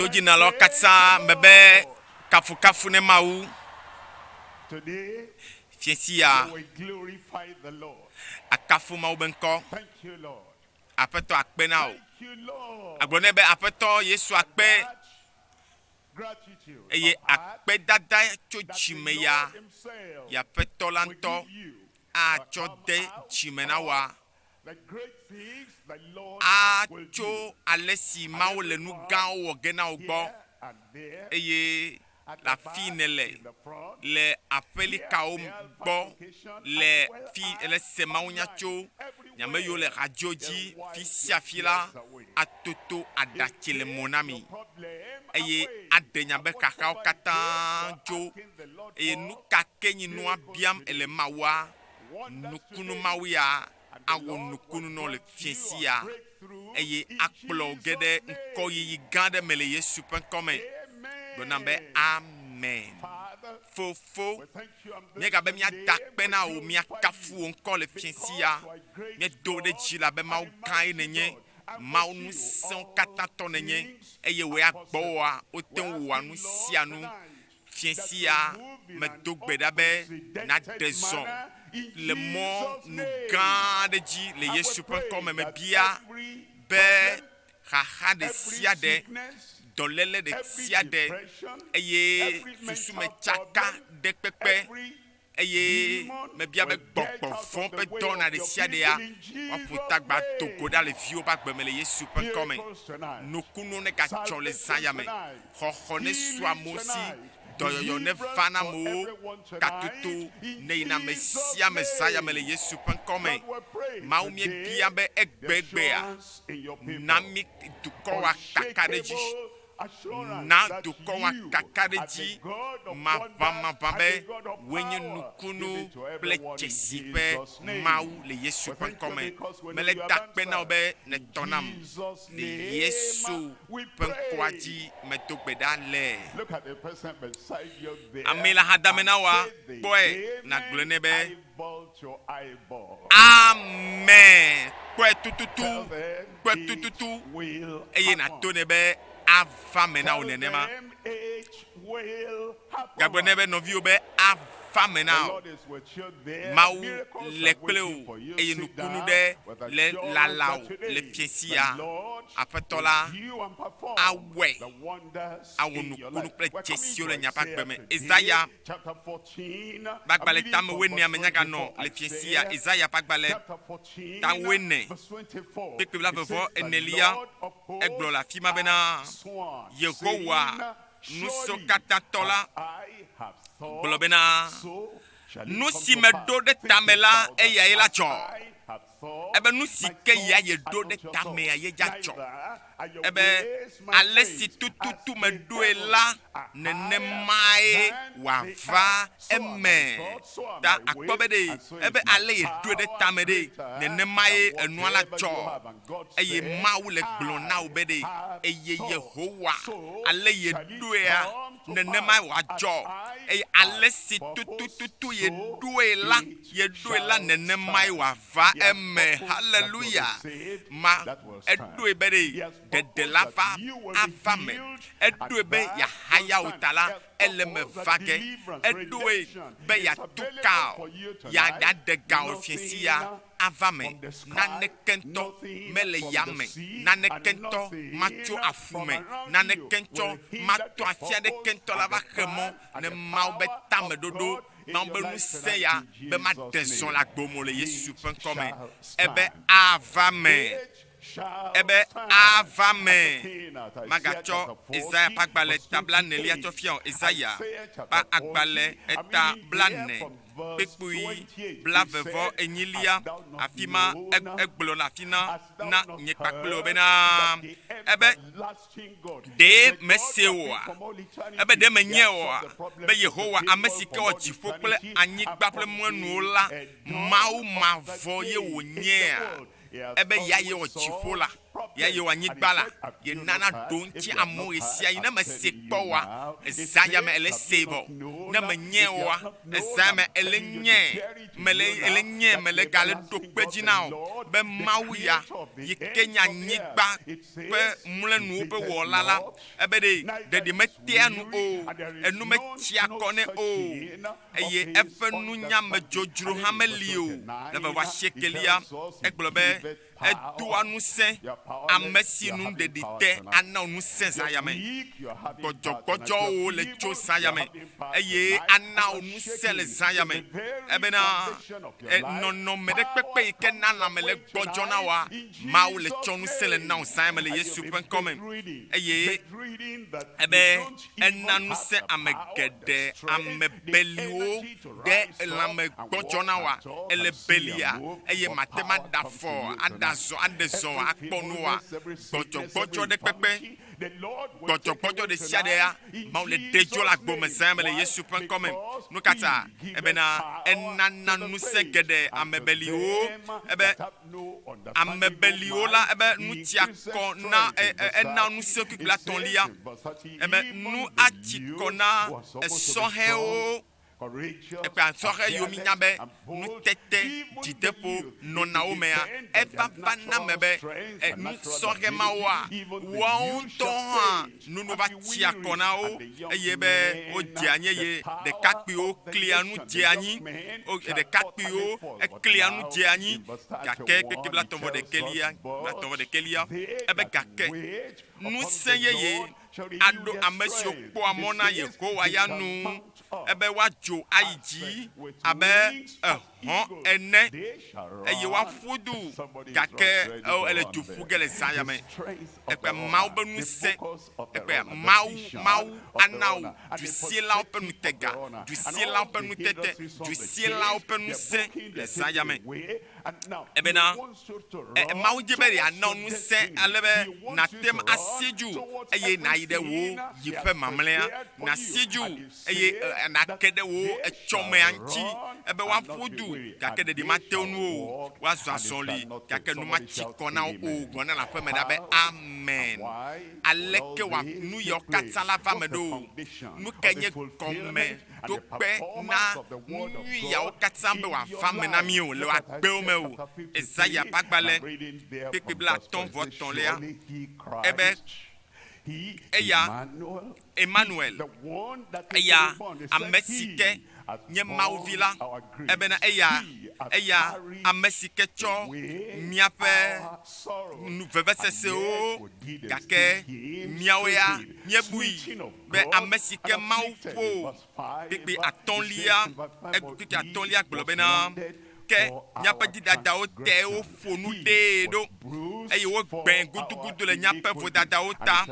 Dodzinalawo katã mebe kafukafu ne Mawu. Fiẽ sia akafu Mawu be ŋkɔ. Aƒetɔ akpe na wò. Agblɔ nɛ be Aƒetɔ Yesu akpe eye akpedada tso dzime ya yeaƒetɔ la ŋutɔ atsɔ de dzime na wòa. Atso ale si Mawu le nu gãwo wɔ ge na wò gbɔ, eye le afii nèle, le aƒelikawo gbɔ, le fi le se mawunya tso nya me yiwo le radio dzi fi sia fi la, atoto aɖatsi le mo na mi, eye aɖe nya be xaxawo katã dzo. Eye nu ka ke nyi nua biam èle Mawua, nukunu Mawu ya awɔ nukunu nɔ le fiẽ sia eye akplɔ wò ge ɖe ŋkɔyiyi gã aɖe me le Yesu ƒe ŋkɔ me. Gblɔ nam be, Amen. Fofo, míegabe míada akpe na wò, míakafu wò ŋkɔ le fiẽ sia. Míedo wò ɖe dzi elabe Mawu gãe nènye, Mawu ŋusẽwo katã tɔ nènye eye wò ya gbɔwòa, wote ŋu wɔa nu sia nu. Fiẽ sia medo gbe ɖa be nàɖe zɔ le mɔ nu gã aɖe dzi le Yesu ƒe ŋkɔ me. Mebia be xaxa ɖe sia ɖe, dɔléle ɖe sia ɖe, eye susumetsaka ɖe kpekpe Eye mebia be gbɔgbɔ vɔ̃ ƒe dɔwɔna ɖesiaɖea, woaƒo tagba do go ɖa le viwò ƒe agbe me le Yesu ƒe ŋkɔ me. Nukunuwo negatsɔ le zã ya me. Xɔxɔ nesu amewo si, dɔyɔyɔ neva na amewo, katoto neyi na ame sia ame zã ya me le Yesu ƒe ŋkɔ me. Mawu míebia be egbeegbea, na mí dukɔ wa kakaɖedzi. Na dukɔ wa kakaɖedzi maʋamaʋã be wòe nye nukunu kple dzesi ƒe Mawu le Yesu ƒe ŋkɔ me. Mele da akpe na wò be nètɔ nam. Le Yesu ƒe ŋkɔa dzi medo gbe ɖa le. Amee le axadame na wòa? Kpɔe nàgblɔe nɛ be, Amen! Kpɔe tututu, kpɔe tututu, eye nàto nɛ be ava me na wò nenema. Gagblɔ nɛ be nɔviwò be ava me na wò. Mawu le kple wò eye nukunu ɖe le lala wò le fiẽ sia. Aƒetɔ la awɔe, awɔ nukunu kple dzesiwo le miaƒe agbe me. Esaya ƒe agbalẽ tame wuenea me nyaganɔ le fiẽ sia. Esaya ƒe agbalẽ ta wuene, kpekpe blaeve vɔ enelia, egblɔ le afi ma bena, Yehowa, Ŋusẽkatãtɔ la, gblɔ bena, Nu si meɖo ɖe tame la, eyae la dzɔ. Ebe nu si ke ya yeɖo ɖe tamea ye dza dzɔ. Ebe ale si tututu meɖoe la, nenemae wòava eme. Ta akpɔ be ɖe ebe ale yeɖoe ɖe tame ɖe, nenemae enua la dzɔ. Eye Mawu le gblɔ na wò be ɖe, eye Yehowa, ale yeɖoea, nenemae wòadzɔ. Eye ale si tutututu yeɖoe la, yeɖoe la, nenemae wòava eme. Haleluya! Ma, eɖoe be ɖe ɖeɖe la va ava me. Eɖoe be yeahaya wò ta la, ele eme va ge. Eɖoe be yeatu ka wò, yeaɖe ga wò fiẽ sia ava me. Naneke ŋutɔ mele yame, naneke ŋutɔ matso aƒu me, naneke ŋutɔ mato afi aɖeke ŋutɔ la va xe mɔ ne Mawu be tameɖoɖo Mawu be ŋusẽ ya be maɖe zɔ le agbo me le Yesu ƒe ŋkɔ me. Ebe ava me. Ebe ava me. Magatsɔ Esaya ƒe agbalẽ ta blaenelia tsɔ fia o. Esaya ƒe agbalẽ eta blaene kpukpui blave vɔ enyilia, afi ma egblɔ le afi na na nye kpakple wò bena, ebe Ɖe mèsee oa? Ebe ɖe mènyae oa be Yehowa, ame si ke wɔ dziƒo kple anyigba ƒe mɔnuwo la, Mawu mavɔ ye wònyea? Ebe ya ye wɔ dziƒo la, ya ye wɔ anyigba la, yenana ɖoŋtsi amewo ɣesiaɣi. Ne mèsee kpɔ oa, ezã ya me èle see vɔ. Ne mènyae oa, ezã ya me èle nyae, mele, èle nyae, mele gale ɖo kpe edzi na wò. be Mawu ya yi ke nye anyigba ƒe mlɔenuwo ƒe wɔla la, ebe ɖe ɖeɖi metea nu o, enu metsia kɔ nɛ o, eye eƒe nunya me dzodzro hã meli o. Le veve asiekelia, egblɔ be, Edoa ŋusẽ ame si nu ɖeɖi te ana wò ŋusẽ zã ya me. Gbɔdzɔgbɔdzɔwo le tso zã ya me eye ana wò ŋusẽ le zã ya me. Ebena nɔnɔme ɖe kpekpe yi ke na lãme le gbɔdzɔ na wòa, Mawu le tsɔ ŋusẽ le na wò zã ya me le Yesu ƒe ŋkɔ me. Eye ebe ena ŋusẽ ame geɖe, ame beliwo ɖe lãme gbɔdzɔ na wòa, ele belia eye mate ŋu aɖe afɔ, aɖe azɔ, aɖe zɔ, akpɔ nu oa? Gbɔdzɔgbɔdzɔ ɖe kpekpe, gbɔdzɔgbɔdzɔ ɖe sia ɖea, Mawu le ɖe dzo le agbo me zã me le Yesu ƒe ŋkɔ me. Nu ka ta? Ebena enana ŋusẽ geɖe ame beliwo. Ebe ame beliwo la, ebe nu tsia kɔ na, ena ŋusẽ kpukpui etɔ̃lia. Ebe nu atsi kɔ na esɔhɛwo. Ekpea sɔhɛ yiwo mínya be nutete dzideƒo nɔna wo mea, eva va na eme be nu sɔhɛ mawoa, woawo ŋutɔ hã nunu va tsia kɔ na wo eye be wodzea anyi eye ɖekakpuiwo klia nu dzea anyi, ɖekakpuiwo eklia nu dzea anyi. Gake kpekpe blatɔ̃ vɔ ɖekɛlia, blatɔ̃ vɔ ɖekɛlia, ebe gake ŋusẽ yeye aɖo ame siwo kpɔa mɔ na Yehowa ya nu ebe woadzo ayi dzi abe ehɔ̃ ene, eye woaƒu du, gake eo ele du ƒu ge le zã ya me. Ekpea Mawu be ŋusẽ, ekpea Mawu, Mawu ana wò dusielawo ƒe ŋutega, dusielawo ƒe nutete, dusielawo ƒe ŋusẽ le zã ya me. Ebena e, Mawu di be yeana wò ŋusẽ ale be nàte ŋu asi dzu eye nàyi ɖe wò yiƒe mamlɛa, nàsi dzu eye nàke ɖe wò etsɔmea ŋuti, ebe woaƒu du gake ɖeɖi mate wo ŋu o, woazɔ azɔli gake nu matsi kɔ na wo o. Gblɔ na le aƒeme ɖa be, Amen. Aleke wòa nu yawo katã la va eme ɖo? Nu kae nye gɔme ɖo kpe na nu nyui yawo katã be wòava eme na mí o le agbewo me o. Esaya ƒe agbalẽ kpekpe 35lia, ebe, Eya, Emanuel, eya ame si ke nye Mawu Vi la, ebena eya, eya ame si ke tsɔ míaƒe nu vevesesewo, gake míawo ya míebui be ame si ke Mawu ƒo kpekpe atɔ̃lia, kpekpe atɔ̃lia gblɔ bena, Ke míaƒe dzidadawo tee woƒo nu ɖee ɖo, eye wogbãe gudugudu le míaƒe vodadawo ta.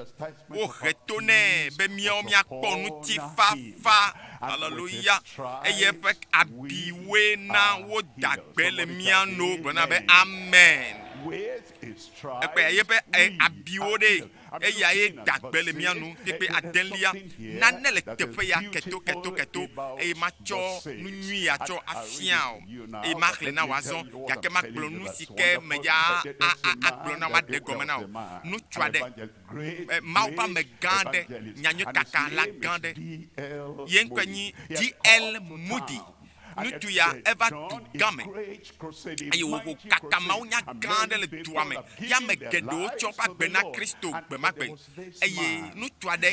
Wohe to nɛ be míawo míakpɔ ŋutifafa. Aleluya! Eye eƒe abiwoe na woda gbe le mía nu. Gblɔ na be, Amen. Ekpɔe, eƒe abiwo ɖe. Eya ye da gbe le mía nu kpekpe adelia. Nane le teƒe ya keto keto keto, eye matsɔ nu nyui ya tsɔ afia wò, eye maxlẽ na wò azɔ, gake magblɔ nu si ke me ya a a agblɔ na wò, maɖe egɔme na wò. Ŋutsu aɖe, Mawu ƒe ame gã aɖe, nyanyuikaka la gã aɖe, ye ŋkɔe nyi D.L. Moody. Ŋutsu ya eva du gã me eye wòho kaka mawunya gã aɖe le dua me ye ame geɖewo tsɔ woƒe agbe na Kristo gbemagbe. Eye ŋutsu aɖe,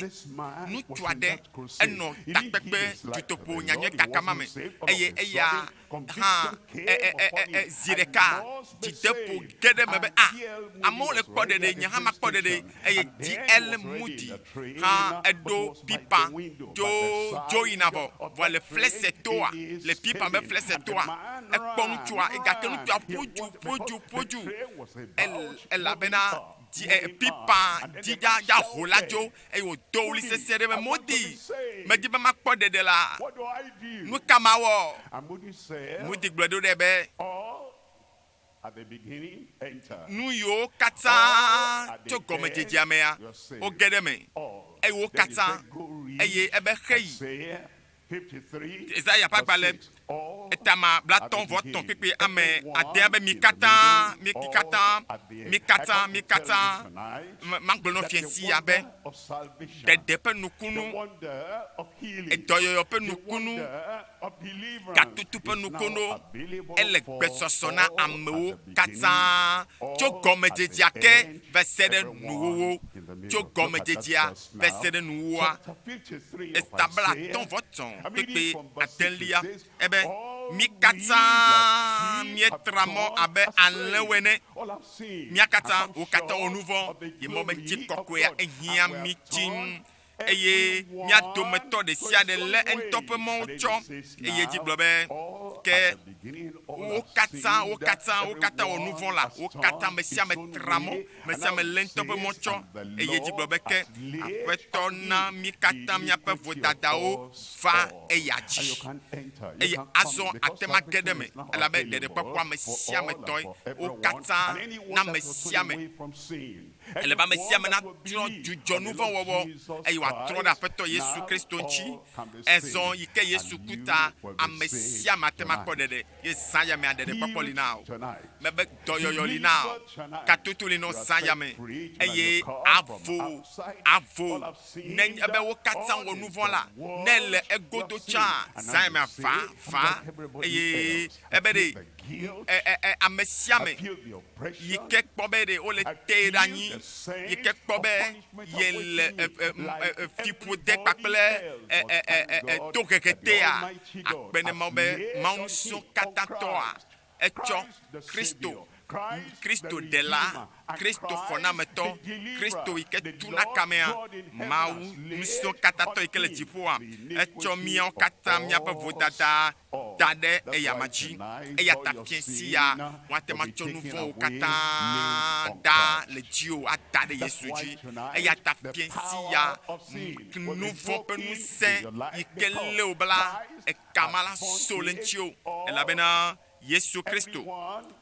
ŋutsu aɖe enɔ takpekpe dutoƒo nyanyui kaka ma me eye eya hã e, e, e, e, zi ɖeka dzideƒo ge ɖe eme be, a, amewo le kpɔ ɖeɖe, nye hã makpɔ ɖeɖe. Eye D.L. Moody hã eɖo pipa tso dzo yina vɔ, vɔ le flɛsɛ toa, le pipa be flɛsɛ toa, ekpɔ ŋutsua, gake ŋutsua ƒu du, ƒu du, ƒu du, el, elabena di, e, pipa di dza, dza ho la dzo, eye wòdo ɣli sesĩe ɖe be, Moody, medi be makpɔ ɖeɖe la, nu ka mawɔ? Moody gblɔe ɖo ɖe be, Nu yiwo katã tso gɔmedzedzea mea, woge ɖe eme, eye wo katã, eye ebe xeyi. Yesaya ƒe agbalẽ Etama blatɔ̃ vɔ tɔ̃ kpekpe ame adea be mi katã, mi katã, mi katã, mi katã, magblɔ nɔ fiẽ sia be ɖeɖe ƒe nukunu, edɔyɔyɔ ƒe nukunu, gatutu ƒe nukunu, ele gbesɔsɔ na amewo katã tso gɔmedzedzea ke va se ɖe nuwuwu, tso gɔmedzedzea va se ɖe nuwuwua. Eta blatɔ̃ vɔ tɔ̃ kpekpe adelia ebe, Mí katã míetra mɔ abe alẽwo ene. Mía katã, wò katã wò nu vɔ̃, ye mɔ be ŋutikɔkɔea ehiã mí tsiŋ. Eye mía dometɔ ɖesiaɖe lé eŋutɔ ƒe mɔwo tsɔ. Eye edzi gblɔ be, Ke wo katã, wo katã, wo katã wɔ nu vɔ̃ la, wo katã, ame sia ame tra mɔ, ame sia ame lé ŋutɔ ƒe mɔ tsɔ. Eye edzi gblɔ be, Ke Aƒetɔ na mí katã míaƒe vodadawo va eya dzi. Eye azɔ ate ŋu age ɖe eme, elabe ɖeɖekpɔkpɔ ame sia ame tɔe, wo katã, na ame sia ame. Ele be ame sia ame natrɔ dzudzɔ nu vɔ̃ wɔwɔ eye wòatrɔ ɖe Aƒetɔ Yesu Kristo ŋuti. Ezɔ yi ke Yesu ku ta, ame sia ame ate ŋu akpɔ ɖeɖe. Ye zã ya mea, ɖeɖekpɔkpɔ li na wò. Mebe dɔyɔyɔ li na wò. Katoto li na wò zã ya me eye avo, avo. Ne nye be wo katã wɔ nu vɔ̃ la, ne èle egodo tsã, zã ya mea, va, va. Eye ebe ɖe, e, e, e, ame sia ame yi ke kpɔ be ɖe wole tee ɖe anyi, yi ke kpɔ be yele fiƒode kpakple tohehe tea, akpe ne Mawu be Mawu Ŋusẽkatãtɔa etsɔ Kristo, Kristo Ɖela, Kristo Xɔnametɔ, Kristo yi ke tuna kamea, Mawu Ŋusẽkatãtɔ yi ke le dziƒoa, etsɔ míawo katã míaƒe vodada da ɖe eyama dzi. Eya ta fiẽ sia woate ŋu atsɔ nu vɔ̃wo katã ɖa le dziwò ada ɖe Yesu dzi. Eya ta fiẽ sia nu vɔ̃ ƒe ŋusẽ yi ke lé wò bla ekama la so le ŋutiwò, elabena Yesu Kristo,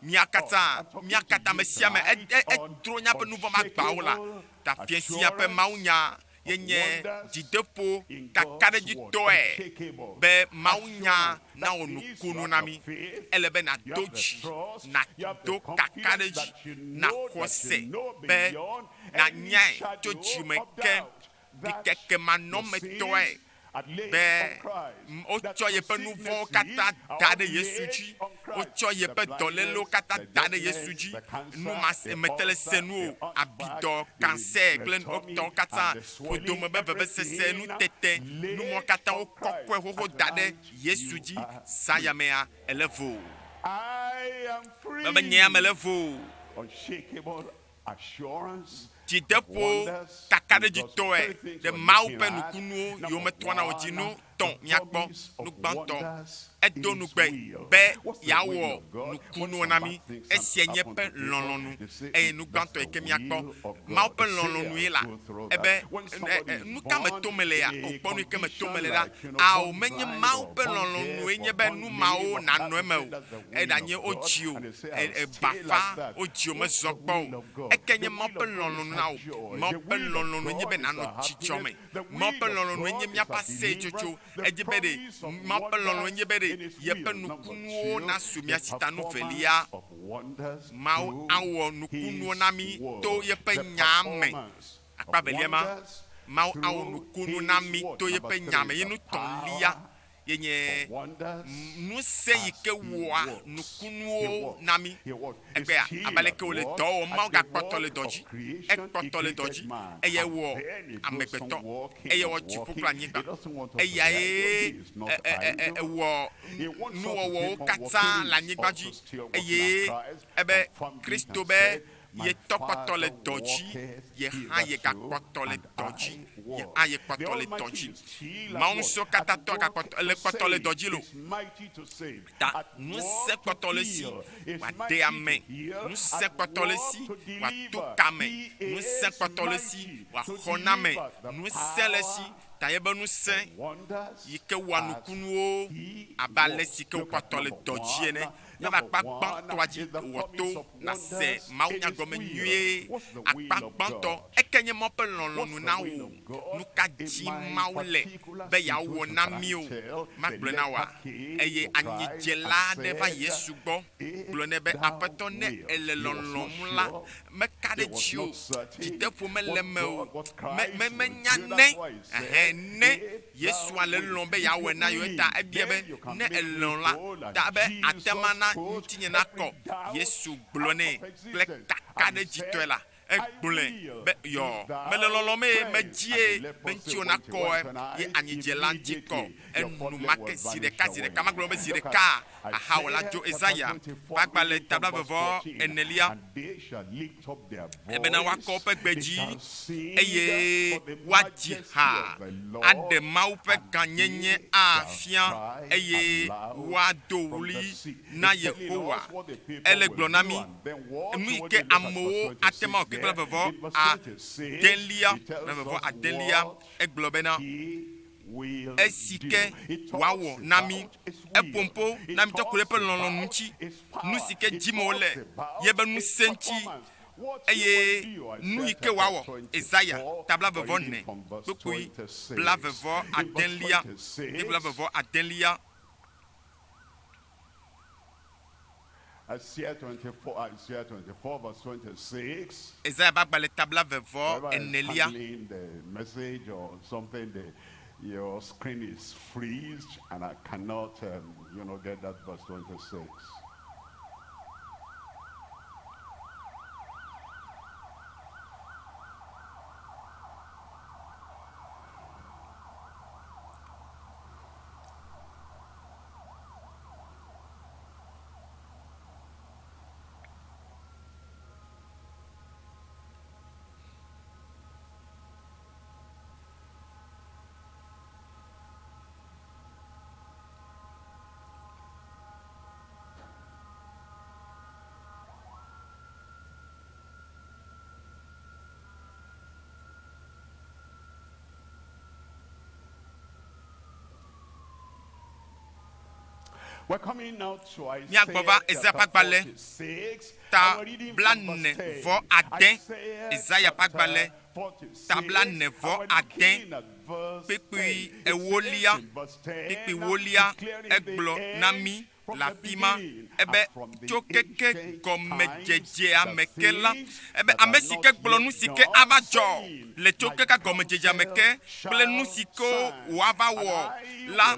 mía katã, mía katã, ame sia ame, edro míaƒe nu vɔ̃ ƒe agbawo la. Ta fiẽ sia ƒe mawunya ye nye dzideƒo kakaɖedzitɔe be mawunya nawɔ nukunu na mí. Ele be nàdo dzi, nàdo kakaɖedzi, nàxɔ se be nànyae tso dzime ke ɖikekemanɔmetɔe be wotsɔ yeƒe nu vɔ̃wo katã da ɖe Yesu dzi, wotsɔ yeƒe dɔlélewo katã da ɖe Yesu dzi, nu ma mete le se nu o, abidɔ, kansɛ kple etɔwo katã, ƒodome ƒe vevesese, nutete, nu mawo katã wokɔkɔe xoxo da ɖe Yesu dzi. Zã ya mea, èle vo. Mebe nyea mele vo. Dzideƒo kakaɖedzitɔe ɖe Mawu ƒe nukunuwo yometɔa na wò dzi nu tɔ̃ míakpɔ nu gbãtɔ. Edo ŋugbe be yeawɔ nukunuwo na mí. Esia nye eƒe lɔlɔ̃nu. Eye nu gbãtɔ yi ke míakpɔ Mawu ƒe lɔlɔ̃nue la, ebe, Nuka me tom mele ya? O, kpɔ nu yi ke me tom mele ɖa. Ao, menye Mawu ƒe lɔlɔ̃nue nye be nu mawo nanɔ eme o. Eɖanye wodzi o, bafa, wodzi o, mezɔ kpɔ o. Eke nye Mawu ƒe lɔlɔ̃nu na wò. Mawu ƒe lɔlɔ̃nue nye be nànɔ dzidzɔ me. Mawu ƒe lɔlɔ̃nue nye míaƒe aseyetsotso. Edzi be ɖe Mawu ƒe lɔlɔ̃nue nye be ɖe yeƒe nukunuwo nasu mía si ta nu velia. Mawu awɔ nukunuwo na mí to yeƒe Nyaa me. Akpa velia ma, Mawu awɔ nukunu na mí to yeƒe Nya me. Ye nu tɔ̃lia ye nye ŋusẽ yi ke wɔa nukunuwo na mí egbea. Abe aleke wòle dɔ wɔm, Mawu gakpɔtɔ le dɔ dzi. Ekpɔtɔ le dɔ dzi eye ewɔ amegbetɔ, eye ewɔ dziƒo kple anyigba. Eyae wɔ nuwɔwɔwo katã le anyigba dzi eye ebe Kristo be yetɔ kpɔtɔ le dɔ dzi, ye hã yegakpɔtɔ le dɔ dzi, ye hã yekpɔtɔ le dɔ dzi. Mawu Ŋusẽkatãtɔ gakpɔtɔ le kpɔtɔ le dɔ dzi loo. Ta ŋusẽ kpɔtɔ le esi wòade ame, ŋusẽ kpɔtɔ le esi wòato kame, ŋusẽ kpɔtɔ le esi wòaxɔ na ame, ŋusẽ le esi ta yebe ŋusẽ yi ke wɔa nukunuwo abe ale si ke wokpɔtɔ le dɔ dzi ene. Míava akpa gbãtɔa dzi wɔ to nàse mawunya gɔme nyuie. Akpa gbãtɔ, eke nye Mawu ƒe lɔlɔ̃nu na wò? Nuka dzi Mawu le be yeawɔ na mí o? Magblɔe na wòa? Eye anyidzela aɖe va Yesu gbɔ gblɔ nɛ be, Aƒetɔ, ne èle lɔlɔ̃m la, meka ɖe dziwò, dzideƒo mele eme o. Me, me, menya ne, ɛhɛ, ne Yesua le lɔ̃ be yeawɔe na yewo ta ebia be, Ne èlɔ̃ la, ta be àte ŋu ana ŋutinye nakɔ. Yesu gblɔ nɛ kple kakaɖedzitɔe la, egblɔe be, Yɔ, mele lɔlɔ̃m eye medzie be ŋutiwò nakɔ ye anyidzela ŋuti kɔ enumake zi ɖeka zi ɖeka. Magblɔ be zi ɖeka axawɔla dzo Yesaya ƒe agbalẽ ta blaeve-vɔ-enelia. Ebena woakɔ woƒe gbe dzi, eye woadzi ha aɖe Mawu ƒe gãnyenye afia, eye woado ɣli na Yehowa. Ele gblɔ na mí nu yi ke amewo ate ŋu awɔ kple blaeve-vɔ-adelia, blaeve-vɔ-adelia, egblɔ bena, Esi ke wòawɔ na mí, eƒo ƒo na mí tsɔ ku ɖe eƒe lɔlɔ̃nu ŋuti, nu si ke dim wòle, yeƒe ŋusẽ ŋuti, eye nu yi ke wòawɔ. Yesaya ta blaeve-vɔ-ene, kpukpui blaeve-vɔ-adelia, blaeve-vɔ-adelia. Isaiah 24, Isaiah 24, verse 26. Yesaya ƒe agbalẽ ta blaeve vɔ Whoever is enelia. handling the message or something, the, your screen is freezed and I cannot, you know, get that verse 26. Míagbɔ va Ezaya ƒe agbalẽ ta blaene vɔ ade. Ezaya ƒe agbalẽ ta blaene vɔ ade kpukpui ewolia, kpukpui ewolia egblɔ na mí le afi ma ebe tso keke gɔmedzedzea me ke la, ebe ame si ke gblɔ nu si ke ava dzɔ le tso keke gɔmedzedzea me ke kple nu si ke wòava wɔ la,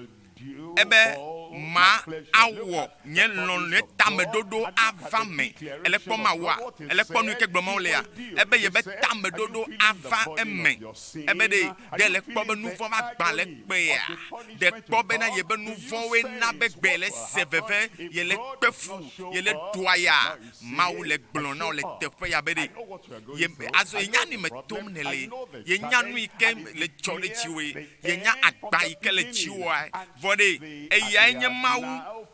ebe ma awɔ nye lɔlɔ̃e tameɖoɖo ava me. Ele kpɔ Mawua? Ele kpɔ nu yi ke gblɔ Mawu lea? Ebe yebe tameɖoɖo ava eme. Ebe ɖe, ɖe ele kpɔ be nuvɔ̃ va gbã le kpea? Ɖe kpɔ bena yebe nuvɔ̃woe na be gbe le se veve, yele kpe fu, yele ɖu aya? Mawu le gblɔ na wò le teƒe ya be ɖe, ye, azɔ yenya nu yi me tom nèle, yenya nu yi ke le dzɔ ɖe dziwòe, Yenya agba yi ke le dziwòa. Vɔ ɖe, eyae nye Mawu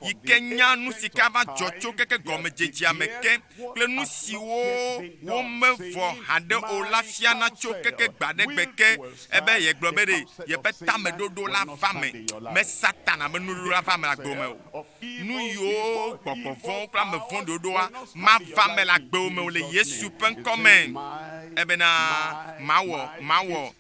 yi ke nya nu si ke ava dzɔ tso keke gɔmedzedzea me ke kple nu siwo womevɔ haɖe o la fiana tso keke gbaɖegbe ke. Ebe yegblɔ be ɖe yeƒe tameɖoɖo la va me. Me Satana ƒe nuɖoɖo la va eme le agbe me o. Nu yiwo gbɔgbɔ vɔ̃wo kple ame vɔ̃ɖiwo ɖoa mava eme le agbewò me o le Yesu ƒe ŋkɔ me. Ebena mawɔ, mawɔ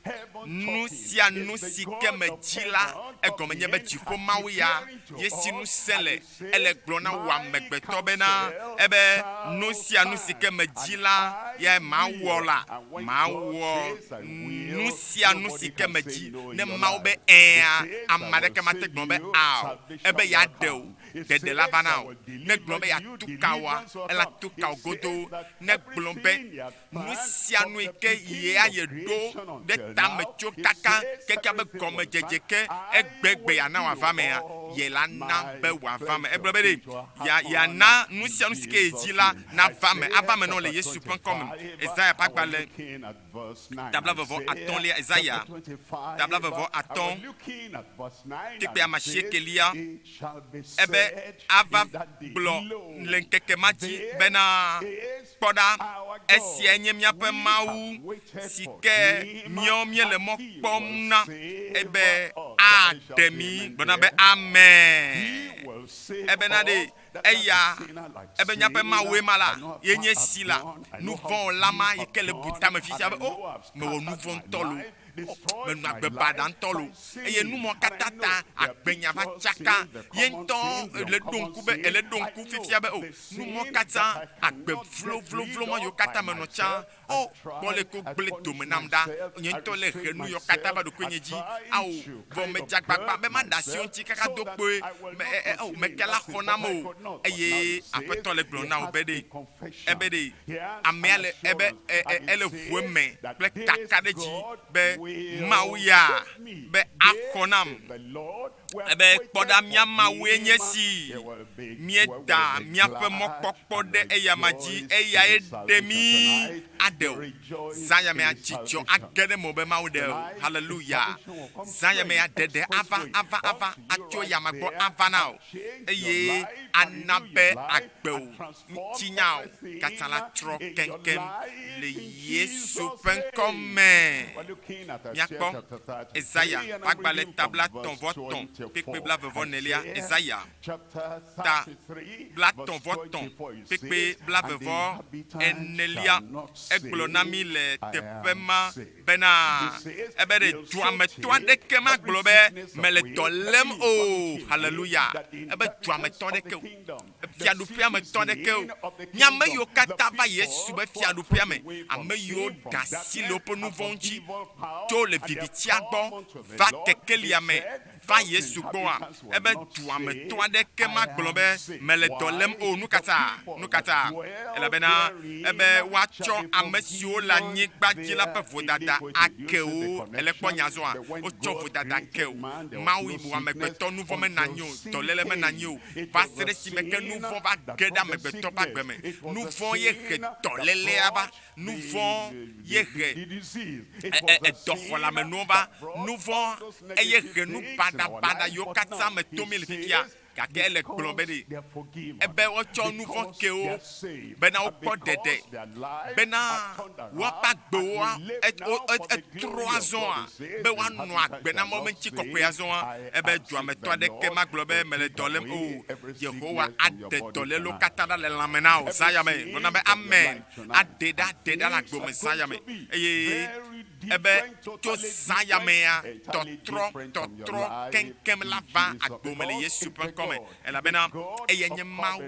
nu sia nu si ke medzi la, egɔme nye be dziƒo Mawu ya ye si ŋusẽ le. Ele gblɔ na wò amegbetɔ bena, ebe nu sia nu si ke medzi la yae mawɔ la, mawɔ nu sia nu si ke medzi. Ne Mawu be ɛ̃a, ame aɖeke mate gblɔ be ao. Ebe yeaɖe wò, ɖeɖe la va na wò. Ne gblɔ be yeatu ka wòa, ela tu ka wò godoo. Ne gblɔ be nu sia nu yi ke yea yeɖo ɖe tame tso kaka kekea be gɔmedzedze ke egbegbe yeana wòava mea, ye la na be wòava me. Egblɔ be ɖe ya yeana nu sia nu si ke yedzi la nava me. Ava me na wò le Yesu ƒe ŋkɔ me. Esaya ƒe agbalẽ ta blaeve-vɔ-atɔ̃lia, Esaya ta blaeve-vɔ-atɔ̃, kpukpui amasiekelia, ebe ava gblɔ le ŋkeke ma dzi bena, Kpɔ ɖa, esiae nye míaƒe Mawu si ke míawo míele mɔ kpɔm na ebe aɖe mí. Gblɔ na be, Amen. Ebena ɖe, eya, ebe míaƒe Mawue ma la, ye nye si la, nuvɔ̃wɔla ma yi ke le bu tame fifia be, O, mewɔ nuvɔ̃ ŋutɔ loo. O, menɔ agbe baɖa ŋutɔ loo. Eye nu mawo katã ta agbenya va tsaka. Ye ŋutɔ le ɖo ŋku be, ele ɖo ŋku fifia be, O, nu mawo katã, agbe vlovlovlo ma yiwo katã menɔ tsã, O, kpɔ leke wogblẽ dome nam ɖa! Nye ŋutɔ le he nu yiwo katã va ɖokuinye dzi. Ao, vɔ medze agbagba be maɖe asi wo ŋuti kaka do kpoe. Me, e, e, ao, meke la xɔ nam o. Eye Aƒetɔ le gblɔm na wò be ɖe, ebe ɖe amea le, ebe, e, e, ele ʋu eme kple kakaɖedzi be Mawu ya be axɔ nam. Ebe, Kpɔ ɖa, mía Mawue nye esi. Míeda míaƒe mɔkpɔkpɔ ɖe eyama dzi, eyae ɖe mí aɖe o. Zã ya mea, dzidzɔ age ɖe mewò be Mawu ɖe wò. Haleluya! Zã ya mea, ɖeɖe ava, ava, ava, atso eyama gbɔ ava na wò, eye ana be agbewò ŋutinyawo katã la trɔ keŋkeŋ le Yesu ƒe ŋkɔ me. Míakpɔ Esaya ƒe agbalẽ ta blaetɔ̃-vɔ-etɔ̃ kpekpe blaeve-vɔ-enelia, Esaya ta blaetɔ̃-vɔ-etɔ̃ kpekpe blaeve-vɔ-enelia. Egblɔ na mí le teƒe ma bena, Ebe ɖe duametɔ aɖeke magblɔ be, Mele dɔ lém o. Haleluya! Ebe duametɔ aɖeke o. Fiaɖuƒea me tɔ aɖeke o. Nye ame yiwo katã va Yesu be fiaɖuƒea me, ame yiwo ɖe asi le woƒe nu vɔ̃wo ŋuti tso le vivitia gbɔ va kekelia me va Yesu gbɔa, ebe dua me tɔ aɖeke magblɔ be, Mele dɔ lém o. Nukata? Nukata? Elabena ebe woatsɔ ame siwo le anyigba dzi la ƒe vodada ake wo. Èle kpɔ nya zɔa? Wotsɔ vodada ke wo. Mawu yi wɔ amegbetɔ, nu vɔ̃ mena anyi o, dɔléle mena anyi o. Va se ɖe esime ke nu vɔ̃ va ge ɖe amegbetɔ ƒe agbe me. Nu vɔ̃ ye he dɔlélea va. Nu vɔ̃ ye he edɔxɔleamenuwo va. Nu vɔ̃ eye he nu baɖabaɖa yiwo katã me tom míele fifia. Gake ele gblɔ be ɖe ebe woatsɔ nu vɔ̃ ke wo bena wokpɔ ɖeɖe, bena woaƒe agbewoa etrɔ azɔa, be woanɔ agbe na Mawu ƒe ŋutikɔkɔe azɔa, ebe duametɔ aɖeke magblɔ be mele dɔ lém o. Yehowa aɖe dɔlélewo katã ɖa le lãme na wò zã ya me. Gblɔ na be amen. Aɖe ɖa, aɖe ɖa le agbe me zã ya me. Eye ebe tso zã ya mea, tɔtrɔ, tɔtrɔ keŋkeŋ la va agbe me le Yesu ƒe ŋkɔ me. Elabena eyae nye Mawu,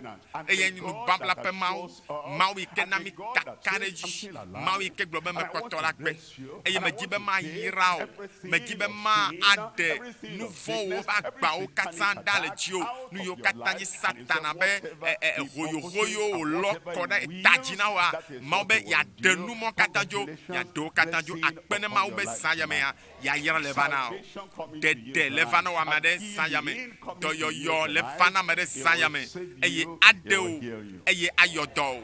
eyae nye nubabla ƒe Mawu, Mawu yi ke na mí kakaɖedzi, Mawu yi ke gblɔ be mekpɔtɔ le agbe. eye medi be mayra wò. Medi be maɖe nu vɔ̃wo ƒe agbawo katã ɖa le dziwò, nu yiwo katã nye Satana be hoyohoyo wòlɔ kɔ ɖe ta dzi na wòa. Mawu be yeaɖe nu mawo katã dzo, yeaɖe wo katã dzo. Akpe ne Mawu be zã ya mea, yayra le va na wò. Ɖeɖe le va na wò ame aɖe zã ya me. Dɔyɔyɔ le va na ame aɖe zã ya me eye aɖe wò eye ayɔ dɔ wò.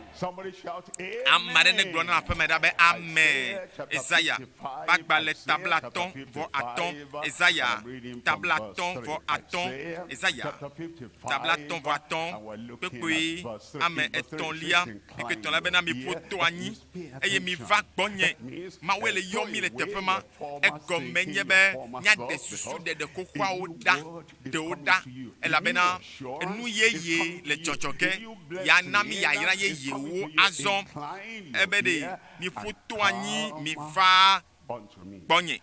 Ame aɖe negblɔ na aƒeme ɖa be, Amen! Esaya ƒe agbalẽ ta 55/5, Esaya ta 55/5, Esaya ta 55/5, kpukpui ame etɔ̃lia, kpukpui etɔ̃lia bena, Miƒo to anyi, eye miva gbɔnye. Mawue le yɔm mí le teƒe ma. Egɔme nye be míaɖe susu ɖeɖe xoxoawo ɖa. Ɖe wo ɖa, elabena nu yeye le dzɔdzɔ ge, yeana mí yayra yeyewo azɔ. Ebe ɖe, Miƒu to anyi, miva gbɔnye.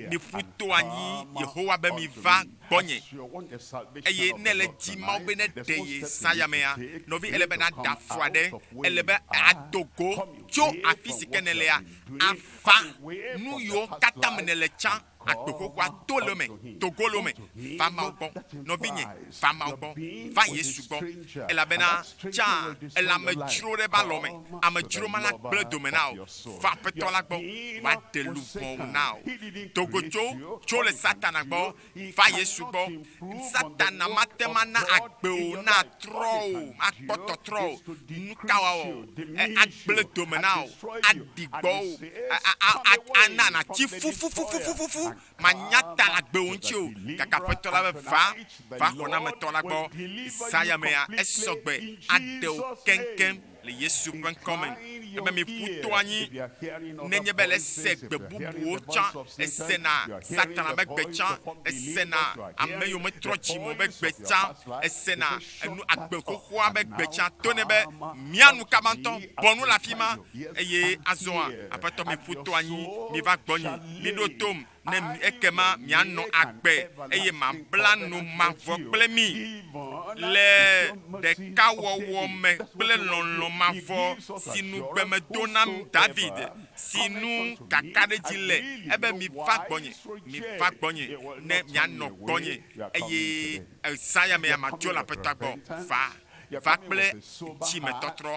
Miƒu to anyi, Yehowa be, miva gbɔnye. Eye ne èle di Mawu be neɖe ye zã ya mea, nɔvi, ele be nàɖe afɔ aɖe. Ele be àdo go tso afi si ke nèlea, ava nu yiwo katã me nèle tsã. Agbe xoxoa to le eme, to go le eme, va Mawu gbɔ. Nɔvinye, va Mawu gbɔ, va Yesu gbɔ. Elabena tsã èle amedzro ɖe eƒe alɔ me. Amedzro ma la gblẽ dome na wò. Va Aƒetɔ la gbɔ, wòaɖe luʋɔ̃ na wò. Do go tso, tso le Satana gbɔ, va Yesu gbɔ. Satana mate ŋu ana agbe wò natrɔ o, makpɔ tɔtrɔ o. Nuka wòawɔ? Agblẽ dome na wò, aɖi gbɔ wò, ana nàtsi fufufufufufu, manya ta le agbewò ŋuti o. Gake Aƒetɔ la be, Va, va xɔnametɔ la gbɔ. Zã ya mea, esɔ gbe, aɖe wò keŋkeŋ. Le Yesu ƒe ŋkɔ me. Ebe miƒu to anyi nenye be le se gbe bubuwo tsã, esena Satana be gbe tsã, esena ame yiwo metrɔ dzime o be gbe tsã, esena enu agbe xoxoa be gbe tsã. To nɛ be, Mía nu kaba ŋutɔ, bɔ nu le afi ma. Eye azɔa, Aƒetɔ, miƒu to anyi, miva gbɔnye, miɖo tom, ne ekema mianɔ agbe, eye mabla nu mavɔ kple mi le ɖekawɔwɔ me kple lɔlɔ̃ mavɔ si nugbe medo na David, si nu kakaɖedzi le, ebe, Miva gbɔnye, miva gbɔnye, ne mianɔ gbɔnye, eye zã ya mea madzo le Aƒetɔa gbɔ. Va. Va kple dzimetɔtrɔ,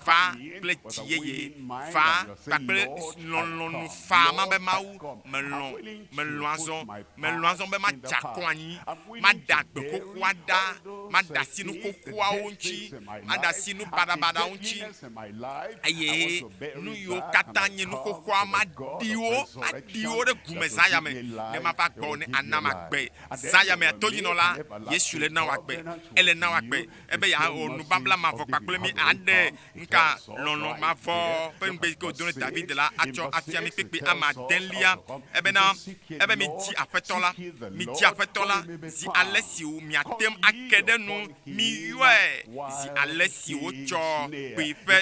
va kple dzi yeye, va kpakple lɔlɔ̃nu faa ma be Mawu, melɔ̃, melɔ̃ azɔ, melɔ̃ azɔ be madze akɔ anyi, maɖe agbe xoxoa ɖa, maɖe asi nu xoxoawo ŋuti, maɖe asi nu baɖabaɖawo ŋuti, eye nu yiwo katã nye nu xoxoa, maɖi wo, maɖi wo ɖe gu me zã ya me, ne mava gbɔwò ne ànam agbe. Zã ya mea todzinɔla Yesu le na wò agbe. Ele na wò agbe ebe yeawɔ nubabla mavɔ kpakple mí, aɖe nuka lɔlɔ̃ mavɔ ƒe ŋugbe yi ke wòdo ne David la atsɔ afia mí kpekpe ame adelia. Ebena, ebe midzi Aƒetɔ la, midzi Aƒetɔ la zi ale si miate ŋu ake ɖe nu, miyɔe zi ale si wotsɔ kpuiƒe.